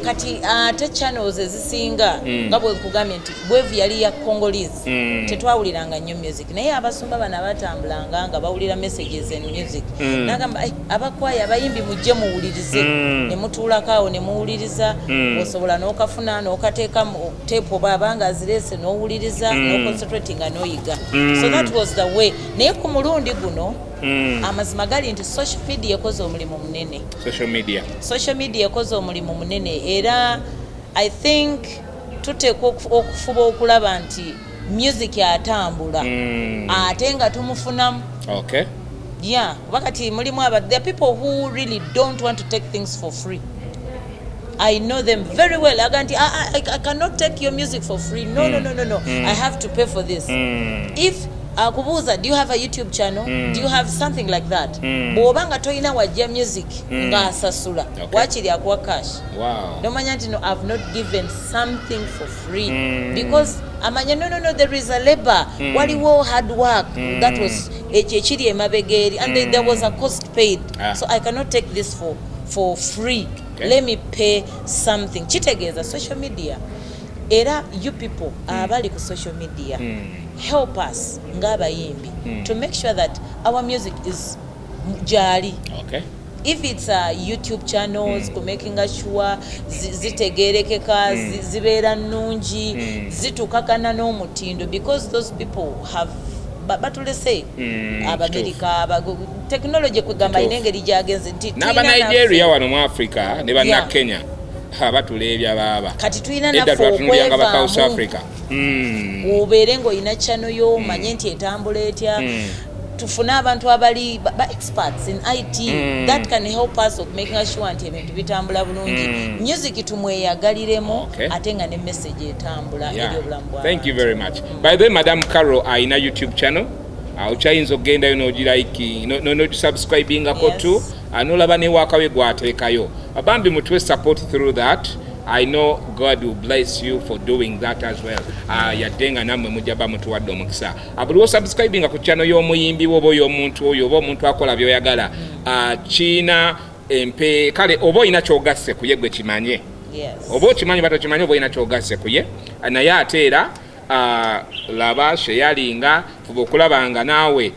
Kati ate channels ezisinga, nga bwe nkugambye nti bwevu yali ya Congolese, tetwawuliranga nnyo music, naye abasumba bano abatambulanga nga bawulira messages and music, nagamba, "Ai, abakwaya, abayimbi, mujje muwulirize." Ne mutuulako awo ne muwuliriza. Osobola n'okafuna n'okateeka mu tape oba abanga azireese n'owuliriza, n'oconcentratinga n'oyiga. So that was the way. Naye ku mulundi guno, amazima gali nti social media ekoze omulimu munene. Social media. Social media ekoze omulimu munene, era I think tuteekwa okufuba okulaba nti music atambula, ate nga tumufunamu. Yeah, kuba kati mulimu aba, there are people who really don't want to take things for free. I know them very well. Aga nti, I cannot take your music for free. No, no, no, no, no. I have to pay for this." If akubuuza, "Do you have a YouTube channel? Do you have something like that?" Bw'oba nga tolina wajja music ng'asasula, wakiri akuwa cash. Nomanya nti, no, I've not given something for free, because amanya, no, no, no, there is a labor, waliwo hard work that was ekyo ekiri emabega eri, and there was a cost paid. So I cannot take this for free. Let me pay something. Kitegeeza social media, era you people abali ku social media, help us ng'abayimbi to make sure that our music is gyali. If it's YouTube channels, kumakinga sure zitegerekeka, zibeera nnungi, zitukakana n'omutindo, because those people have batulese. Abamerika, technology kwegamba alina engeri gyagenze nti tulina N'Abanigeria wano mu Africa ne banna Kenya abatuleebya baaba. Kati tulina Edda naffe twatunulyanga ba South okwevaamu. Africa. Obeere ng'olina channel yo, omanye nti etambula etya. Tufune abantu abali ba experts in IT that can help us of making sure nti ebintu bitambula bulungi, music tumweyagaliremu, ate nga ne message etambula eri obulamu bwa Thank you very much. By the way, Madam Carol alina YouTube channel. Okyayinza okugendayo n'ogilike, n'ogisubscribingako tu, n'olaba ne waakawe gwateekayo. Bambi mutuwe support through that. I know God will bless you for doing that as well. Yadde nga nammwe mujja ba mutuwadde omukisa. Buli wosubscribinga ku channel y'omuyimbi wo oba oy'omuntu oyo oba omuntu akola by'oyagala, kiina empe kale oba olina ky'ogasse ku ye gwe kimanye. Oba okimanyi oba tokimanyi, oba olina kyogasse ku ye. Naye ate era laba sheyalinga, fuba okulaba nga naawe,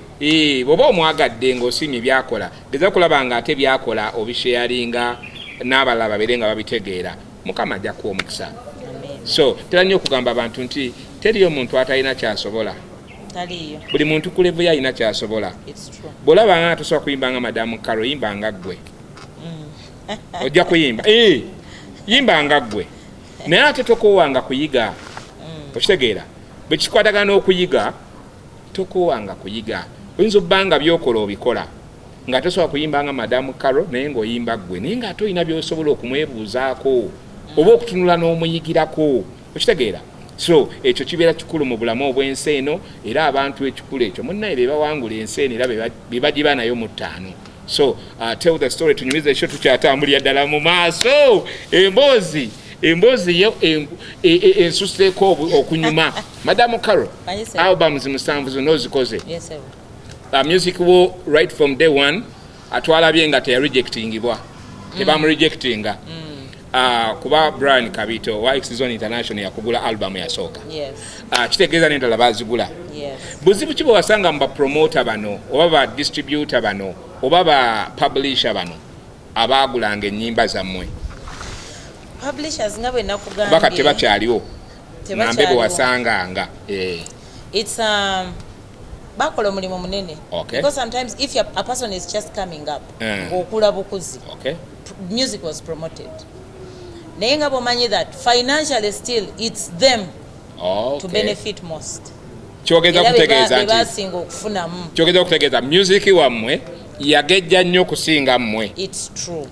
bw'oba omwagadde ng'osiimye byakola, geza okulaba nga ate byakola obisheyalinga n'abalala babeere nga babitegeera. Mukama ajja kuwa omukisa. Amen. So tera nnyo okugamba abantu nti teriyo muntu atalina kyasobola. Taliiyo. Buli muntu ku level ye alina kyasobola. It's true. Bw'olaba nga tosobola kuyimba nga Madamu Karo, yimba nga ggwe. Ojja kuyimba, yimba nga ggwe, naye ate tokoowanga kuyiga. Okitegeera? Bwe kikwatagana n'okuyiga, tokoowanga kuyiga. Oyinza obba nga byokola obikola nga tosobola kuyimba nga Madamu Karo, naye ng'oyimba ggwe, naye ng'ate olina by'osobola okumwebuuzaako oba okutunula n'omuyigirako. Okitegeera? So ekyo kibeera kikulu mu bulamu obw'ensi eno, era abantu ekikulu ekyo munnaye be bawangula ensi eno, era be bagiba nayo mu ttaano. So tell the story, tunyumize ekyo, tukyatambulira ddala mu maaso. Emboozi yo ensuseeko okunyuma. Madamu Carol, Kanyise. albums 7 zonna ozikoze. Yes, sir. Music wo right from day one atwalabye nga teyarejectingibwa, tebamurejectinga. Kuba Brian Kabito wa X Zone International yakugula album yasooka. Kitegeeza n'endala bazigula. Buzibu ki bwe wasanga mu bapromota bano oba ba distributor bano oba ba publisher bano abaagulanga ennyimba zammwe? Publishers, nga bwe Kuba kati nakugambye, tebakyaliwo, ngambe bwe Tebakyaliwo. wasanganga. It's bakola omulimu munene because sometimes if a person is just coming up, ng'okula bukuzi, music was promoted, naye nga bwomanyi that financially still it's them to benefit most. Kyogeza Era kutegeeza be nti basinga okufunamu. Kyogeza okutegeeza music wammwe yagejja nnyo okusinga mmwe It's true.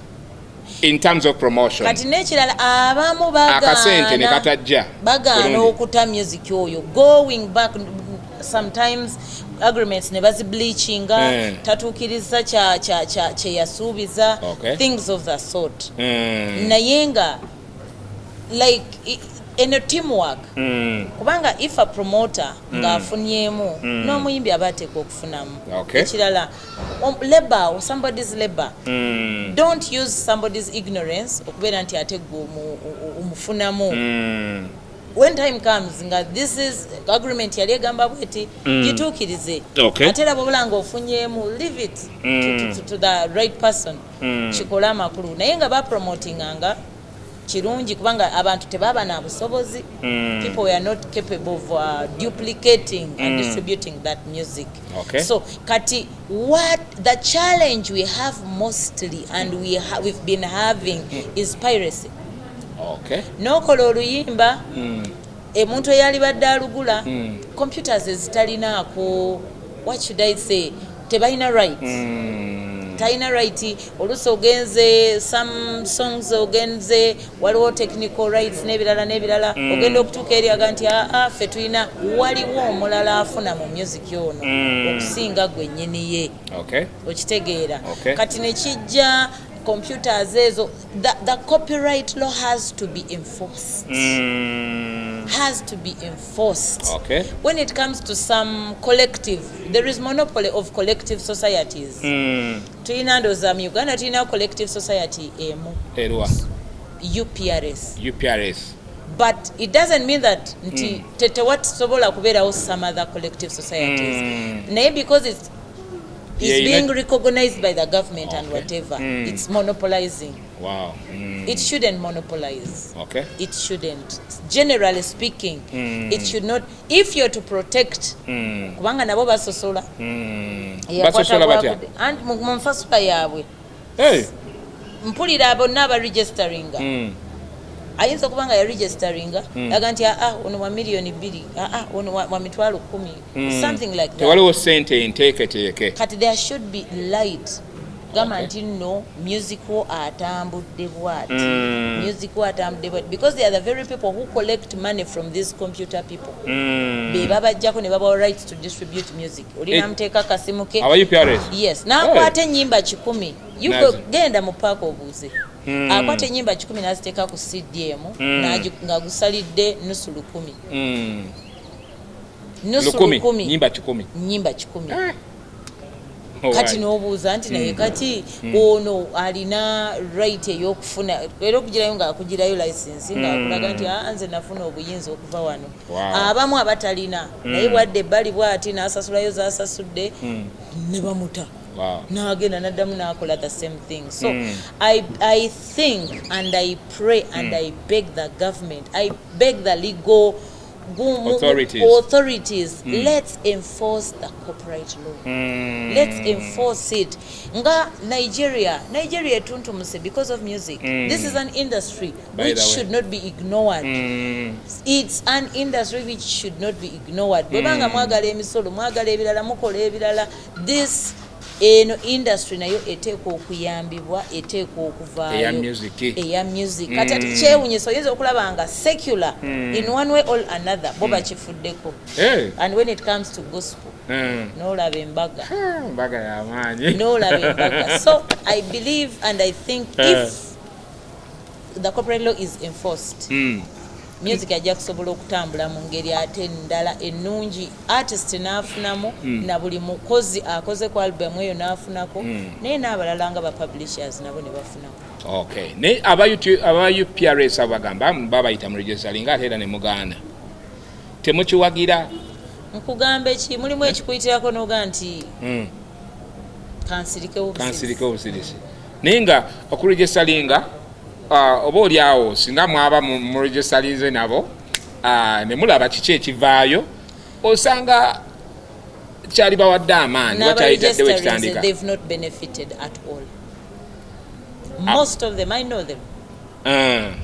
in terms of promotion. Kati n'ekirala, abamu Akasente ne bagaana katajja bagaana bulungi. okuta music oyo. Going back, sometimes agreements ne bazibreachinga, tatuukiriza kyeyasuubiza, things of the sort. Naye nga like eno teamwork, kubanga if a promoter ng'afunyemu, n'omuyimbi aba ateekwa okufunamu. Ekirala, labor, somebody's labor, don't use somebody's ignorance okubeera nti ate gwe omufunamu. When time comes nga this is agreement yali egamba bweti, gituukirize. Ate era bwobula nga ofunyemu, leave it to the right person, kikole amakulu. Naye nga bapromotinganga kirungi, kubanga abantu tebaba na busobozi. People were not capable of duplicating and distributing that music. So kati what the challenge we have mostly and we've been having is piracy. N'okola oluyimba, emuntu eyalibadde alugula, computers ezitalinaako, what should I say, tebalina right, talina right. Oluusi ogenze, some songs ogenze, waliwo technical rights n'ebirala n'ebirala. Ogenda okutuuka eri aga nti aa, ffe tulina, waliwo omulala afuna mu music ono okusinga gwe nnyini ye. Okitegeera? Okay. Kati nekijja computers ezo, the copyright law has to be enforced, has to be enforced. When it comes to some collective, there is monopoly of collective societies. Tulina, ndowooza mu Uganda tulina collective society emu. Eruwa? UPRS. UPRS. But it doesn't mean that nti tewasobola kubeerawo some other collective societies, naye because it's being recognized by the government and whatever, it's monopolizing. It shouldn't monopolize. It shouldn't, generally speaking. It should not. If you're to protect, kubanga nabo basosola. Eyakwata Basosola batya? Anti mu nfasula yaabwe. Hey. Mpulira bonna abaregisteringa, ayinza okuba nga yaregisteringa, aga nti aa, ono wa miliyoni 2, aa, ono wa 100,000, something like that. Tewaliwo sente enteeketeeke. Kati there should be light gamba nti nno music wo atambudde bwati, music wo atambudde bwati, because they are the very people who collect money from these computer people. Be babajjako ne babawa rights to distribute music. Oli namuteeka akasimu ke. Aba UPRS? Yes, n'akwata ennyimba 100. You Nazi. genda mu paaka obuuze. Akwata ennyimba 100 n'aziteeka ku CD emu, ng'agusalidde nusu lukumi. Nusu 1000. lukumi. Nyimba 100. Nnyimba 100. Oh, Kati right. n'obuuza nti naye kati ono alina right ey'okufuna era okugirayo ng'akugirayo license, ng'akulaga nti aa, nze nafuna obuyinza okuva wano. Abamu abatalina, naye bwadde ebbali bw'ati n'asasulayo z'asasudde, ne bamuta, n'agenda n'addamu n'akola the same thing. So I think and I pray and I beg the government, I beg the legal Authorities. Authorities, let's enforce the copyright law. Let's enforce it nga Nigeria. Nigeria etuntumuse because of music. This is an industry By which the way. should not be ignored. It's an industry which should not be ignored. Bwebanga mwagala emisolo, mwagala ebirala, mukola ebirala, this eno industry nayo eteekwa okuyambibwa, eteekwa okuvaayo. Eya music. Eya music. Kati ate kyewunyisa, oyinza okulaba nga secular, in one way or another, bo bakifuddeko. Hey. And when it comes to gospel, n'olaba embaga. Ah, mbaga y'amaanyi. N'olaba embaga. So I believe and I think if the copyright law is enforced, Music ajja kusobola okutambula mu ngeri ate endala ennungi, artist n'afunamu, na buli mukozi akoze ku album eyo n'afunako, naye n'abalala nga ba publishers nabo ne bafunako. Okay, naye aba UPRS abo bagamba babayita mu registering, ate era ne mugaana, temukiwagira. Nkugamba eki, mulimu ekikuyitirako noga nti kansirikewo busirisi. Kansirikewo obusirisi, naye nga okuregisteringa, oba oli awo singa mwaba muregisterinze nabo, ne mulaba kiki ekivaayo, osanga kyali bawadde amaanyi oba kyayitaddewo ekitandika. They've not benefited at all. Most of them, I know them.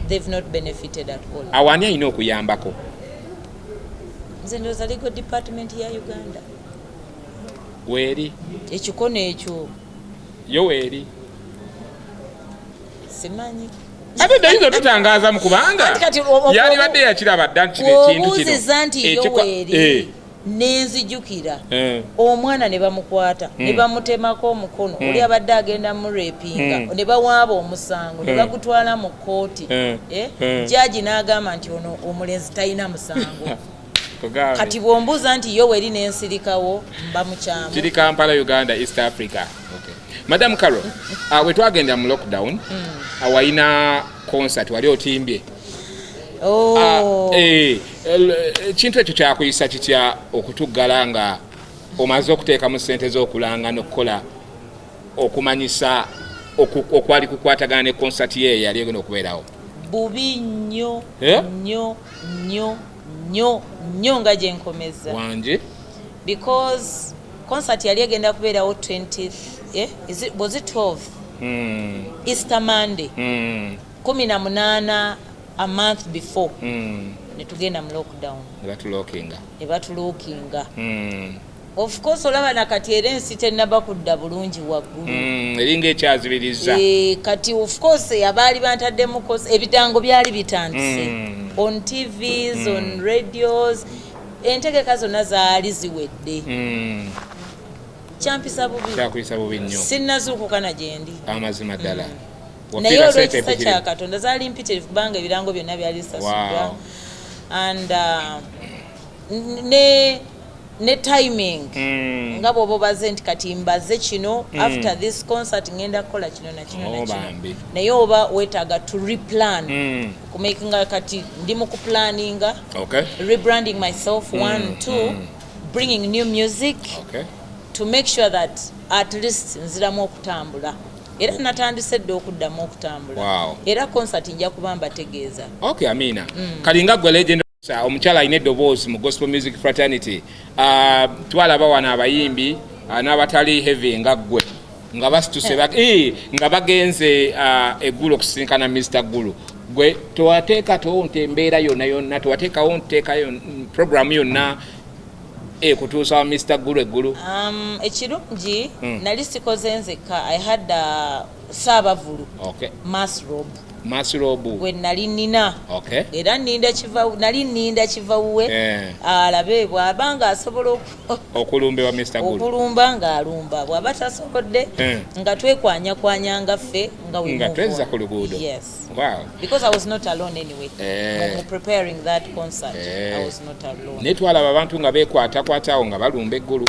They've not benefited at all. Awo ani alina okuyambako? Nze ndowooza legal department ya Uganda. Weeri? Ekikono ekyo. Yo weeri? Simanyi. Ate dayinza otutangaazamu kubanga Anti kati yalibadde yakiraba dda nti kino ekintu kino Bw'obuuziza nti yo weeri, nenzijukira omwana ne bamukwata ne bamutemako omukono, oli abadde agenda murapinga, ne bawaaba omusango ne bagutwala mu kkooti. Eh? Jaji n'agamba nti ono omulenzi talina musango. Kugambe. Kati bw'ombuuza nti yo weri n'ensirikawo, mba mukyamu. Kiri Kampala, Uganda, East Africa. Okay. Madam Carol, we twagenda mu lockdown, walina concert wali otimbye. Oh. Ekintu ekyo kyakuyisa kitya okutuggala nga omaze okuteekamu ssente z'okulanga n'okukola okumanyisa okwali kukwatagana ne concert ye yali egenda okubeerawo? Bubi nnyo. Eh? Nnyo nnyo nnyo nnyo nga gye nkomeza. Wanje? Because concert yali egenda kubeerawo 20th, eh? Was it 12th? Easter Monday, 18, a month before, ne tugenda mu lockdown. Ne batulockinga. Ne batulockinga. Of course olaba nakati era ensi tennaba kudda bulungi waggulu. Eringa ekyazibiriza. Kati of course abaali bantaddemu ebitango byali bitandise on TVs, on radios, entegeka zonna zaali ziwedde. Kyampisa bubi. Kyakuyisa bubi nnyo. Sinnazuukuka na gyendi. Amazima ddala. Naye Wafiira sente olw'ekisa kya empitirivu. Katonda, zaali mpitirivu kubanga ebirango byonna byali bisasuddwa. And ne timing, nga bw'oba obaze nti kati mbaze kino, after this concert ngenda kukola kino na kino Oh, na kino, bambi. naye oba weetaaga to replan, kumakinga kati ndi mu kuplaninga, rebranding myself, one, two, bringing new music to make sure that at least nziramu okutambula, era natandise dda okuddamu okutambula. Era concert nja kuba mbategeeza. Okay, amina. Kalinga gwe legend, omukyala alina eddoboozi mu gospel music fraternity, twalaba wano abayimbi n'abatali heavy nga ggwe nga basituse nga bagenze eggulu okusisinkana Mr Gulu. Gwe tewateekatewo nti embeera yonna yonna, tewateekawo nteeka programu yonna ekutuusa wa Mr Gulu eggulu? Ekirungi nali sikoze nzekka. I had Saabavulu Masrob Masirobu. Gwe nali nina. Era ninda kiva, nali ninda kiva wuwe alabe bw'aba nga asobola Okulumba wa Mr Gulu. Okulumba ng'alumba, bw'aba tasobodde nga twekwanyakwanya ffe nga we Nga move twezza on. ku luguudo. Yes. Because I was not alone anyway. Mu preparing that concert, I was not alone. Naye twalaba abantu nga beekwatakwataawo nga balumba eggulu,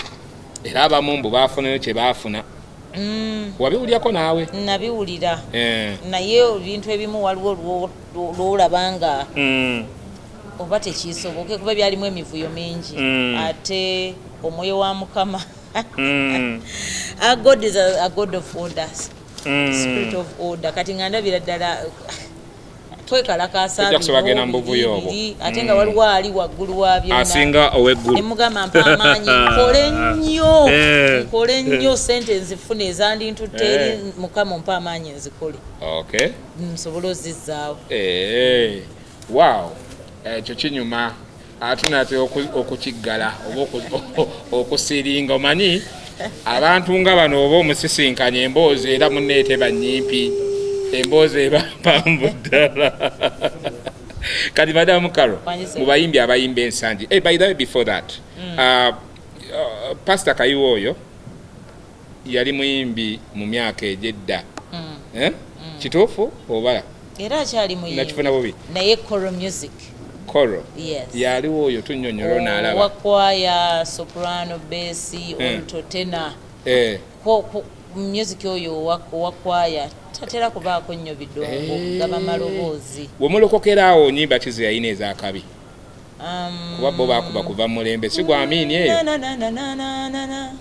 era abamu mbu baafunayo kye baafuna. Wabiwulyako naawe? Nabiwulira, naye ebintu ebimu waliwo lwolaba nga oba tekisoboke kuba byalimu emivuyo mingi, ate omwoyo wa Mukama. Our God is a God of order, spirit of order. Kati nga ndabira ddala twekalakasa Tojja kusobola bino, genda mu buvuyo obwo. biri, ate nga waliwo ali waggulu wa byonna Asinga ow'eggulu. Nemugamba mpa amaanyi nkole nnyo, nkole nnyo, sente nzifune ezandintutte eri. Mukama mpa amaanyi nzikole, nsobole ozizzaawo. Wow, ekyo kinyuma. Ate natera okukiggala oba okusiringa. Omanyi abantu nga bano oba omusisinkanya emboozi era muneeteba nnyimpi, emboozi eba mpanvu ddala. Kati Madamu Caro, Wangi. mu bayimbi abayimba ensangi, by the way, before that, Pastor Kayiwa oyo yali muyimbi mu myaka egyedda. Eh? Kituufu oba Era akyali muyimbi. Nakifuna bubi? Naye choral music. Choral. Yes. Yaliwo oyo tunnyonnyola onaalaba. Owa kwaya, soprano, bass, alto, tenor. Music oyo owa kwaya tatera kubaako nnyo bidongo, gaba maloboozi. Wemulokokera awo, nyimba ki ze yalina ez'akabi? Kuba bo bakuba kuva mu mulembe si gwa Amiini eyo. Na, na, na, na, na, na, na, na.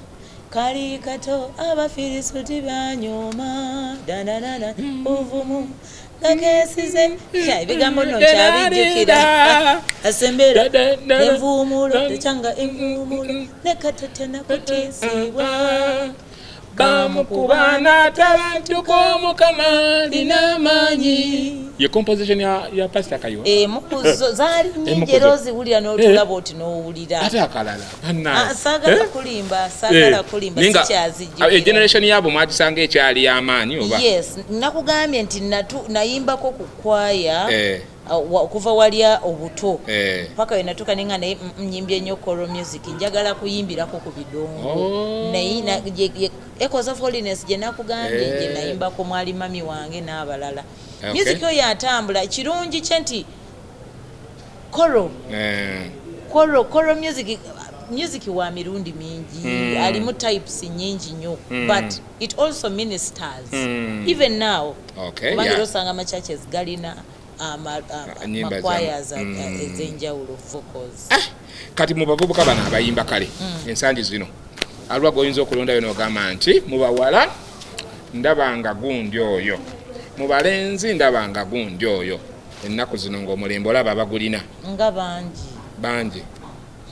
Kali kato Abafirisuti banyoma dananana buvumu gakesize. Ya, ebigambo nno nkyabijjukira. Asembera envuumulo tekyanga envuumulo nekatatana kutiisibwa. Bamukuba n'atabantuka, Omukama lina amaanyi. Ye composition ya Pastor Kayiwa. Mukuzo zaali nyingi. Emukuzo. Era oziwulira n'otulaba oti n'owulira. Ate akalala. Ah, saagala kulimba, saagala kulimba, sikyazijjukira. Generation yaabwe mwagisanga ekyali y'amaanyi oba? Yes, nakugambye nti nayimbako ku kwaya okuva walya obuto paka we natuuka nenga naye nyimbye nnyo choral music, njagala kuyimbirako ku bidongo. Naye Echoes of Holiness gye nakugambye, gye nayimbako, mwali mami wange n'abalala. Music oyo atambula kirungi kye nti choral choral music wa mirundi mingi, alimu types nyingi nnyo, but it also ministers even now, kubanga era osanga ama churches galina Nyimba machoirs ez'enjawulo, vocals. Kati mu bavubuka bano abayimba kale ensangi zino, aliwa goyinza okulondayo n'ogamba nti mu bawala ndaba nga gundi oyo, mu balenzi ndaba nga gundi oyo, ennaku zino ng'omulembe olaba bagulina? Nga bangi. Bangi.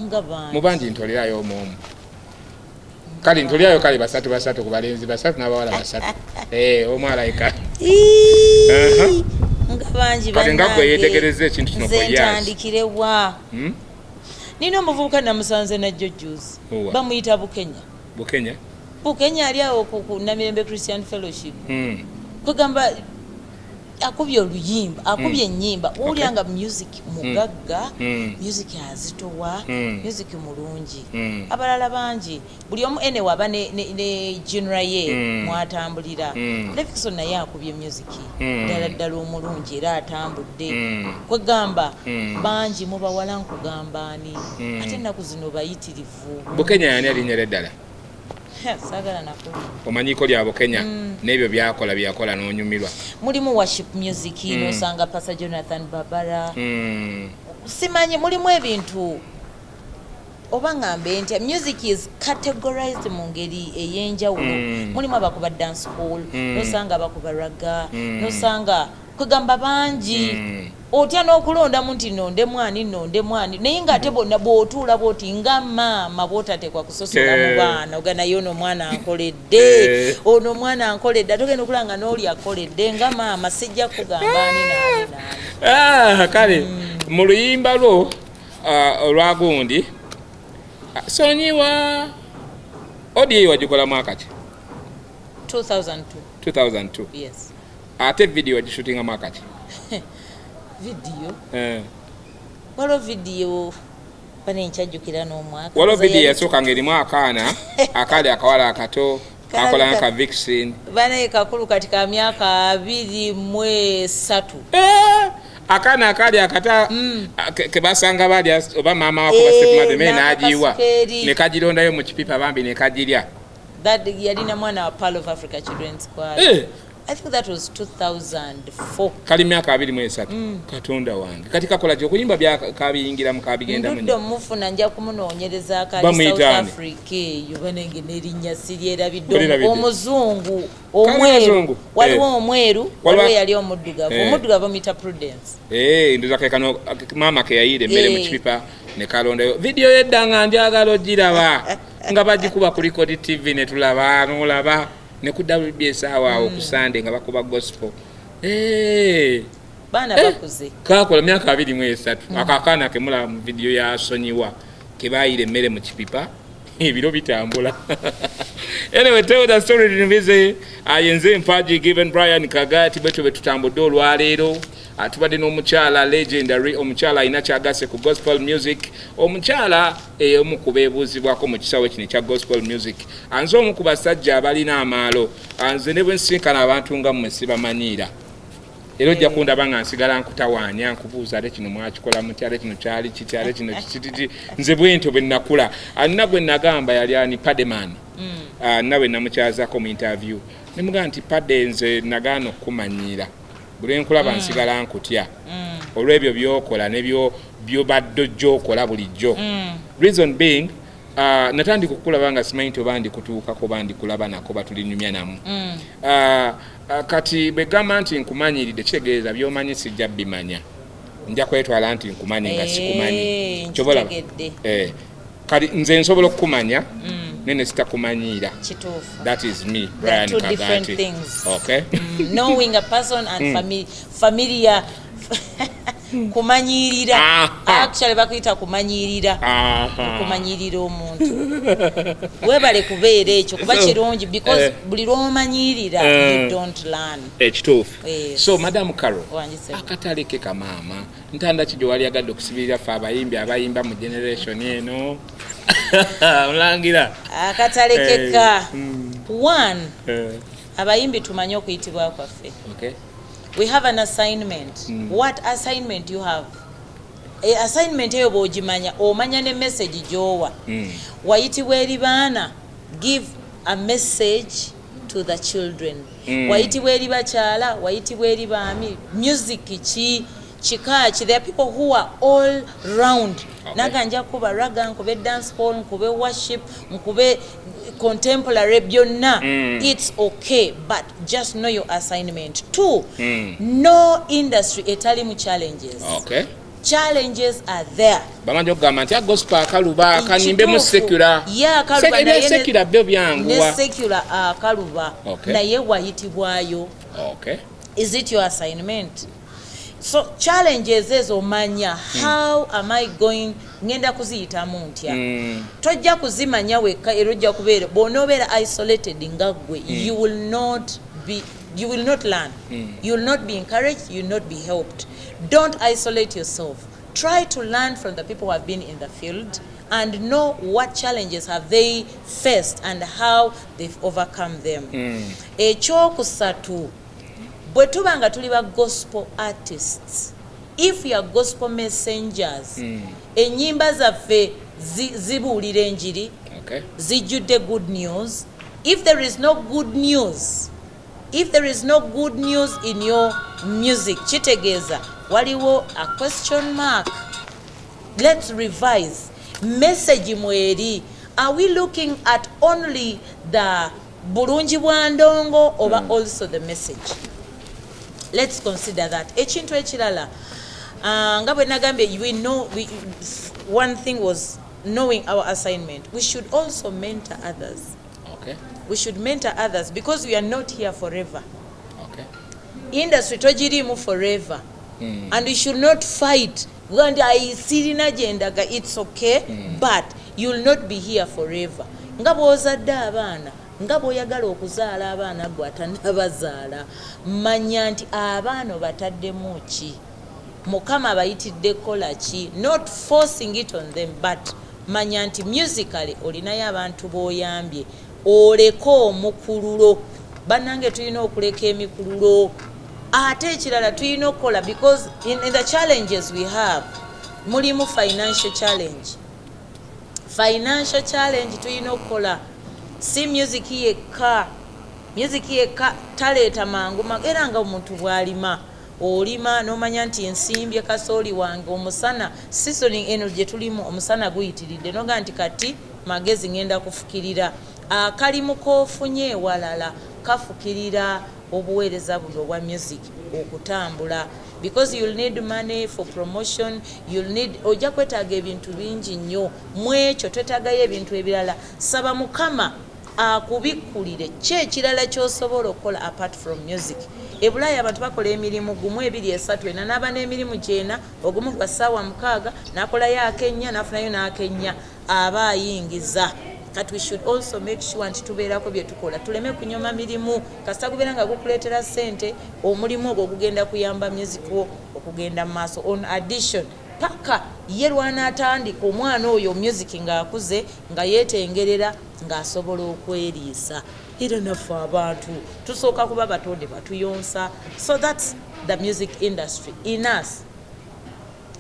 Nga bangi. Mu bangi ntolerayo omu omu. Kale ntolerayo kale basatu basatu, ku balenzi basatu n'abawala basatu. Omu alayika. Ii, nga bangi. Kati nga gwe Bannange. yeetegereza ekintu kino Nze for years. ntandikirewa? Nina omuvubuka namusanze najjo juzi. Owa? Bamuyita Bukenya. Bukenya. Bukenya ali awo ku Namirembe Christian Fellowship. Kwegamba akubye oluyimba, akubye ennyimba, owulira nga music mugagga, music azitowa, music mulungi. Abalala bangi, buli omu enewe aba ne genre ye mwatambulira. Levixone naye akubye music ddala ddala omulungi era atambudde. Kwegamba bangi. Mu bawala nkugamba ani? Ate ennaku zino bayitirivu. Bukenya yani erinnya lyeddala? Saagala nakulimba. Omanyiko lya Bukenya n'ebyo byakola byeyakola n'onyumirwa. Mulimu worship music, nosanga Pastor Jonathan Babara. Simanyi, mulimu ebintu oba ngambe ntya, music is categorized mu ngeri ey'enjawulo. Mulimu abakuba dance hall, nosanga abakuba ragga, nosanga kwegamba bangi. Otya n'okulondamu nti nonde mwani, nonde mwani, naye ng'ate bonna bw'otuula bw'oti nga maama bw'otateekwa kusosola mu baana, oga naye ono omwana ankoledde, ono omwana ankoledde, ate ogenda okulaba nga n'oli akoledde. Nga maama sijja kugamba ani naani naani. Ah, kale mu luyimba lwo olwa gundi, sonyiwa audio eyo wagikola mwaka ki? 2002. 2002? Yes. Ate video wagishootinga mwaka ki? Vidiyo? Waliwo vidiyo bane nkyajjukira n'omwaka. Waliwo Nze video yasooka ng'erimu akaana akali akawala akato kakola nga ka vixen. Bane kakulu kati ka myaka 23. Akaana akali akata ke basanga balya oba maama wako ba stepmother me n'agiwa N'akakasuka ne kagirondayo mu kipipa bambi ne kagirya. That yalina mwana wa Pearl of Africa Children's Choir. I think that was 2004. Kali myaka 23. Katonda wange, kati kakola ki? Okuyimba kabiyingiramu, kabigendamu Ndudde nnyo. Omufuna, nja kumunoonyereza. Akali Bamuyita South ani? Africa eyo banenge n'erinnya siryerabidde. Olirabidde? Omuzungu Kali omweru. muzungu? Waliwo omweru, waliwo yali omuddugavu. Omuddugavu bamuyita Prudence. Ndoza ke kano maama ke yayiira emmere mu kipipa ne kalondayo. Vidiyo yedda nga njagala ogiraba nga bagikuba ku Record TV ne tulaba, n'olaba ne ku WBS awo awo ku Sande nga bakuba gospel. Baana bakuze. Kakola myaka 23. Ako akaana kemulaba mu vidiyo yasonyiwa kebayira emmere mu kipipa, ebiro bitambula. Anyway, tell the story tunyumize. Ayenze mpaji Given Brian Kagati bwetyo bwe tutambudde olwaleero. Tubadde n'omukyala legendary, omukyala alina kyagase ku gospel music, omukyala omu ku beebuuzibwako mu kisawe kino ekya gospel music. Anze omu ku basajja abalina amaalo. Anze ne bwe nsinkana abantu nga mmwe sibamanyiira. Era ojja kundaba nga nsigala nkutawaanya, nkubuuza, ate kino mwakikola mutya? Ate kino kyali kiti? Ate kino kikititi? Nze bwentyo bwe nakula. Alina gwe nagamba, yali ani, Pademan, nawe namukyazako mu interview, nemugamba nti, "Pade, nze nagaana okukumanyiira. Buli nkulaba nsigala nkutya olw'ebyo byokola ne byobadde ojja okola bulijjo." Reason being, natandika okukulaba nga simanyi nti oba ndikutuukako oba ndikulaba nako batulinyumya namu. Kati bwegamba nti nkumanyiridde, kitegeeza byomanyi sijja bimanya, nja kwetwala nti nkumanyi nga sikumanyi. Kyova olaba, Nkitegedde. Kati nze nsobola okukumanya naye ne sitakumanyiira. Kituufu. That is me, There are Brian two different Kagati. things. Okay. Knowing a person and familiar, kumanyirira. Actually bakuyita kumanyirira. Okumanyirira omuntu, webale kubeera ekyo kuba kirungi because buli lwomanyirira, you don't learn. Ekituufu. Yes. So Madam Caro, Wangi, akatale ke kamaama, ntanda ki gye wali agadde okusibirira ffe abayimbi abayimba mu generation eno, omulangira? Akatale keka, one, abayimbi tumanye okuyitibwa kwaffe. We have an assignment. What assignment you have? Assignment eyo bw'ogimanya, omanya ne message gy'owa. Wayitibwa eri baana, give a message to the children. Wayitibwa eri bakyala, wayitibwa eri baami, music ki, kika ki? There are people who are all round. Naga nja kuba ragga, nkube dance hall, nkube worship, nkube contemporary, byonna. It's okay, but just know your assignment. Two, no industry etali mu challenges. Challenges are there. Bamanja okugamba nti gospel akaluba, kanyimbemu Kituufu. secular. Ye akaluba, naye Secular byo ne byanguwa. Secular akaluba, naye wayitibwayo. Is it your assignment? So challenges ezo omanya, how am I going, ngenda kuziyitamu ntya? Tojja kuzimanya wekka, era ojja kubeera, bw'onoobeera isolated nga ggwe, you will not learn, you will not be encouraged, you will not be helped. Don't isolate yourself. Try to learn from the people who have been in the field and know what challenges have they faced and how they've overcome them. Ekyokusatu, bwe tuba nga tuli ba gospel artists, if you are gospel messengers, ennyimba zaffe zibuulira enjiri, zijjudde good news. If there is no good news, if there is no good news in your music, kitegeeza waliwo a question mark. Let's revise message mweri. Are we looking at only the bulungi bwa ndongo oba also the message? Let's consider that. Ekintu ekirala, nga bwe nagambye, we know one thing was knowing our assignment. We should also mentor others. We should mentor others because we are not here forever. Industry togiriimu forever. And we should not fight nti sirina gyendaga. It's okay, but you'll not be here forever. Nga bw'ozadde abaana, nga bw'oyagala okuzaala abaana, gwe atanabazaala, manya nti abaana obataddemu ki, Mukama abayitidde kukola ki. Not forcing it on them, but manya nti musically olinayo abantu b'oyambye, oleke omukululo. Bannange, tulina okuleka emikululo. Ate ekirala tulina okukola, because in the challenges we have mulimu financial challenge. Financial challenge, tulina okukola, si music yekka. Music yekka taleeta mangu, era nga omuntu bw'alima, olima n'omanya nti nsimbye kasooli wange, omusana, seasoning eno gye tulimu omusana guyitiridde, noga nti kati magezi ngenda kufukirira. Akalimu k'ofunye ewalala kafukirira obuweereza buno obwa music okutambula, because you'll need money for promotion, you'll need, ojja kwetaaga ebintu bingi nnyo. Mu ekyo twetaagayo ebintu ebirala. Saba Mukama akubikkulire ki ekirala ky'osobola okukola apart from music. Ebulaaya abantu bakola emirimu gumu, ebiri, esatu, ena, n'aba n'emirimu gyena, ogumu gwa ssaawa 6, n'akolayo akennya, n'afunayo n'akennya, aba ayingiza. Kati we should also make sure nti tubeerako bye tukola, tuleme kunyoma mirimu. Kasita gubeera nga gukuleetera ssente, omulimu ogwo gugenda kuyamba music wo okugenda mu maaso. On addition, Paka ye lwanaatandika omwana oyo music ng'akuze, nga yeetengerera, ng'asobola okweriisa. Era naffe abantu tusooka kuba batonde batuyonsa. So that's the music industry in us,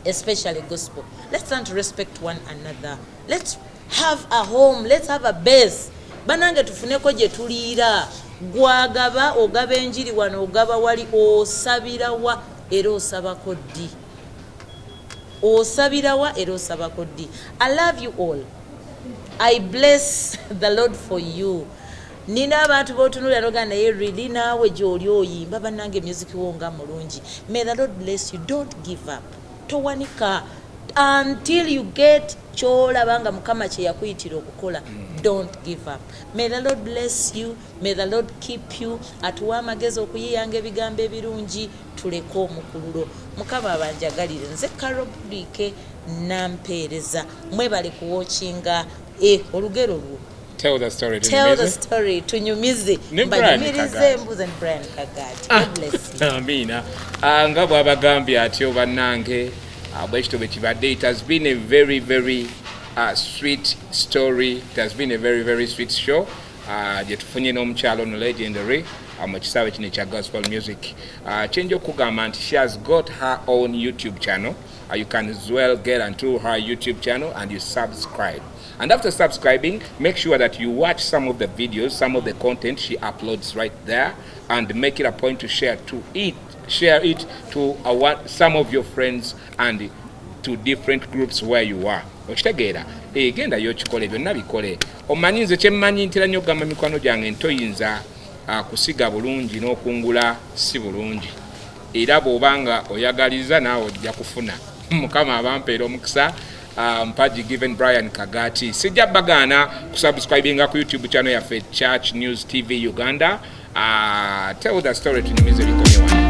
especially gospel. Let's learn to respect one another. Let's have a home, let's have a base. Banange, tufuneko gye tuliira. Gwagaba ogaba enjiri wano, ogaba wali, osabirawa era osabako ddi? Osabirawa era osabako ddi? I love you all. I bless the Lord for you. Nina abantu botunulira nogaa, naye really naawe gyoli oyimba, bannange, music wo nga mulungi. May the Lord bless you. Don't give up. Towanika until you get kyolaba nga Mukama kyeyakuyitira okukola. Don't give up. May the Lord bless you. May the Lord keep you. Atuwa amagezi okuyiyanga ebigambo ebirungi, tuleke omukululo. Mukama abanjagalire. Nze Carol Budwike nampeereza. Mwebale kuwatchinga olugero lwo. Tell the story. Tell the Tunyumize. story, tunyumize. Ne Brian Mbanyumirize. Kagati. Mbuze ne Brian Kagati. God bless you. Amiina. Nga bw'abagambye atyo bannange, bwe kityo bwe kibadde. It has been a very, very sweet story. It has been a very, very sweet show gye tufunye n'omukyalo ono legendary mu kisaawe kino ekya gospel music. Kyenja okugamba nti she has got her own YouTube channel. You can as well get onto her YouTube channel and you subscribe. And after subscribing, make sure that you watch some of the videos, some of the content she uploads right there, and make it a point to share it to some of your friends and to different groups where you are. Okitegeera? Gendayo okikole, byonna bikole. Omanyi nze kyemmanyi, ntera nnyo okugamba mikwano gyange nti toyinza kusiga bulungi n'okungula si bulungi. Era bw'oba nga oyagaliza, naawe ojja kufuna. Mukama abampeera omukisa. Mpaji Given Brian Kagati, sijja bagaana kusubscribinga ku YouTube channel yaffe, Church News TV Uganda. Tell the story, tunyumize, bikomye wano.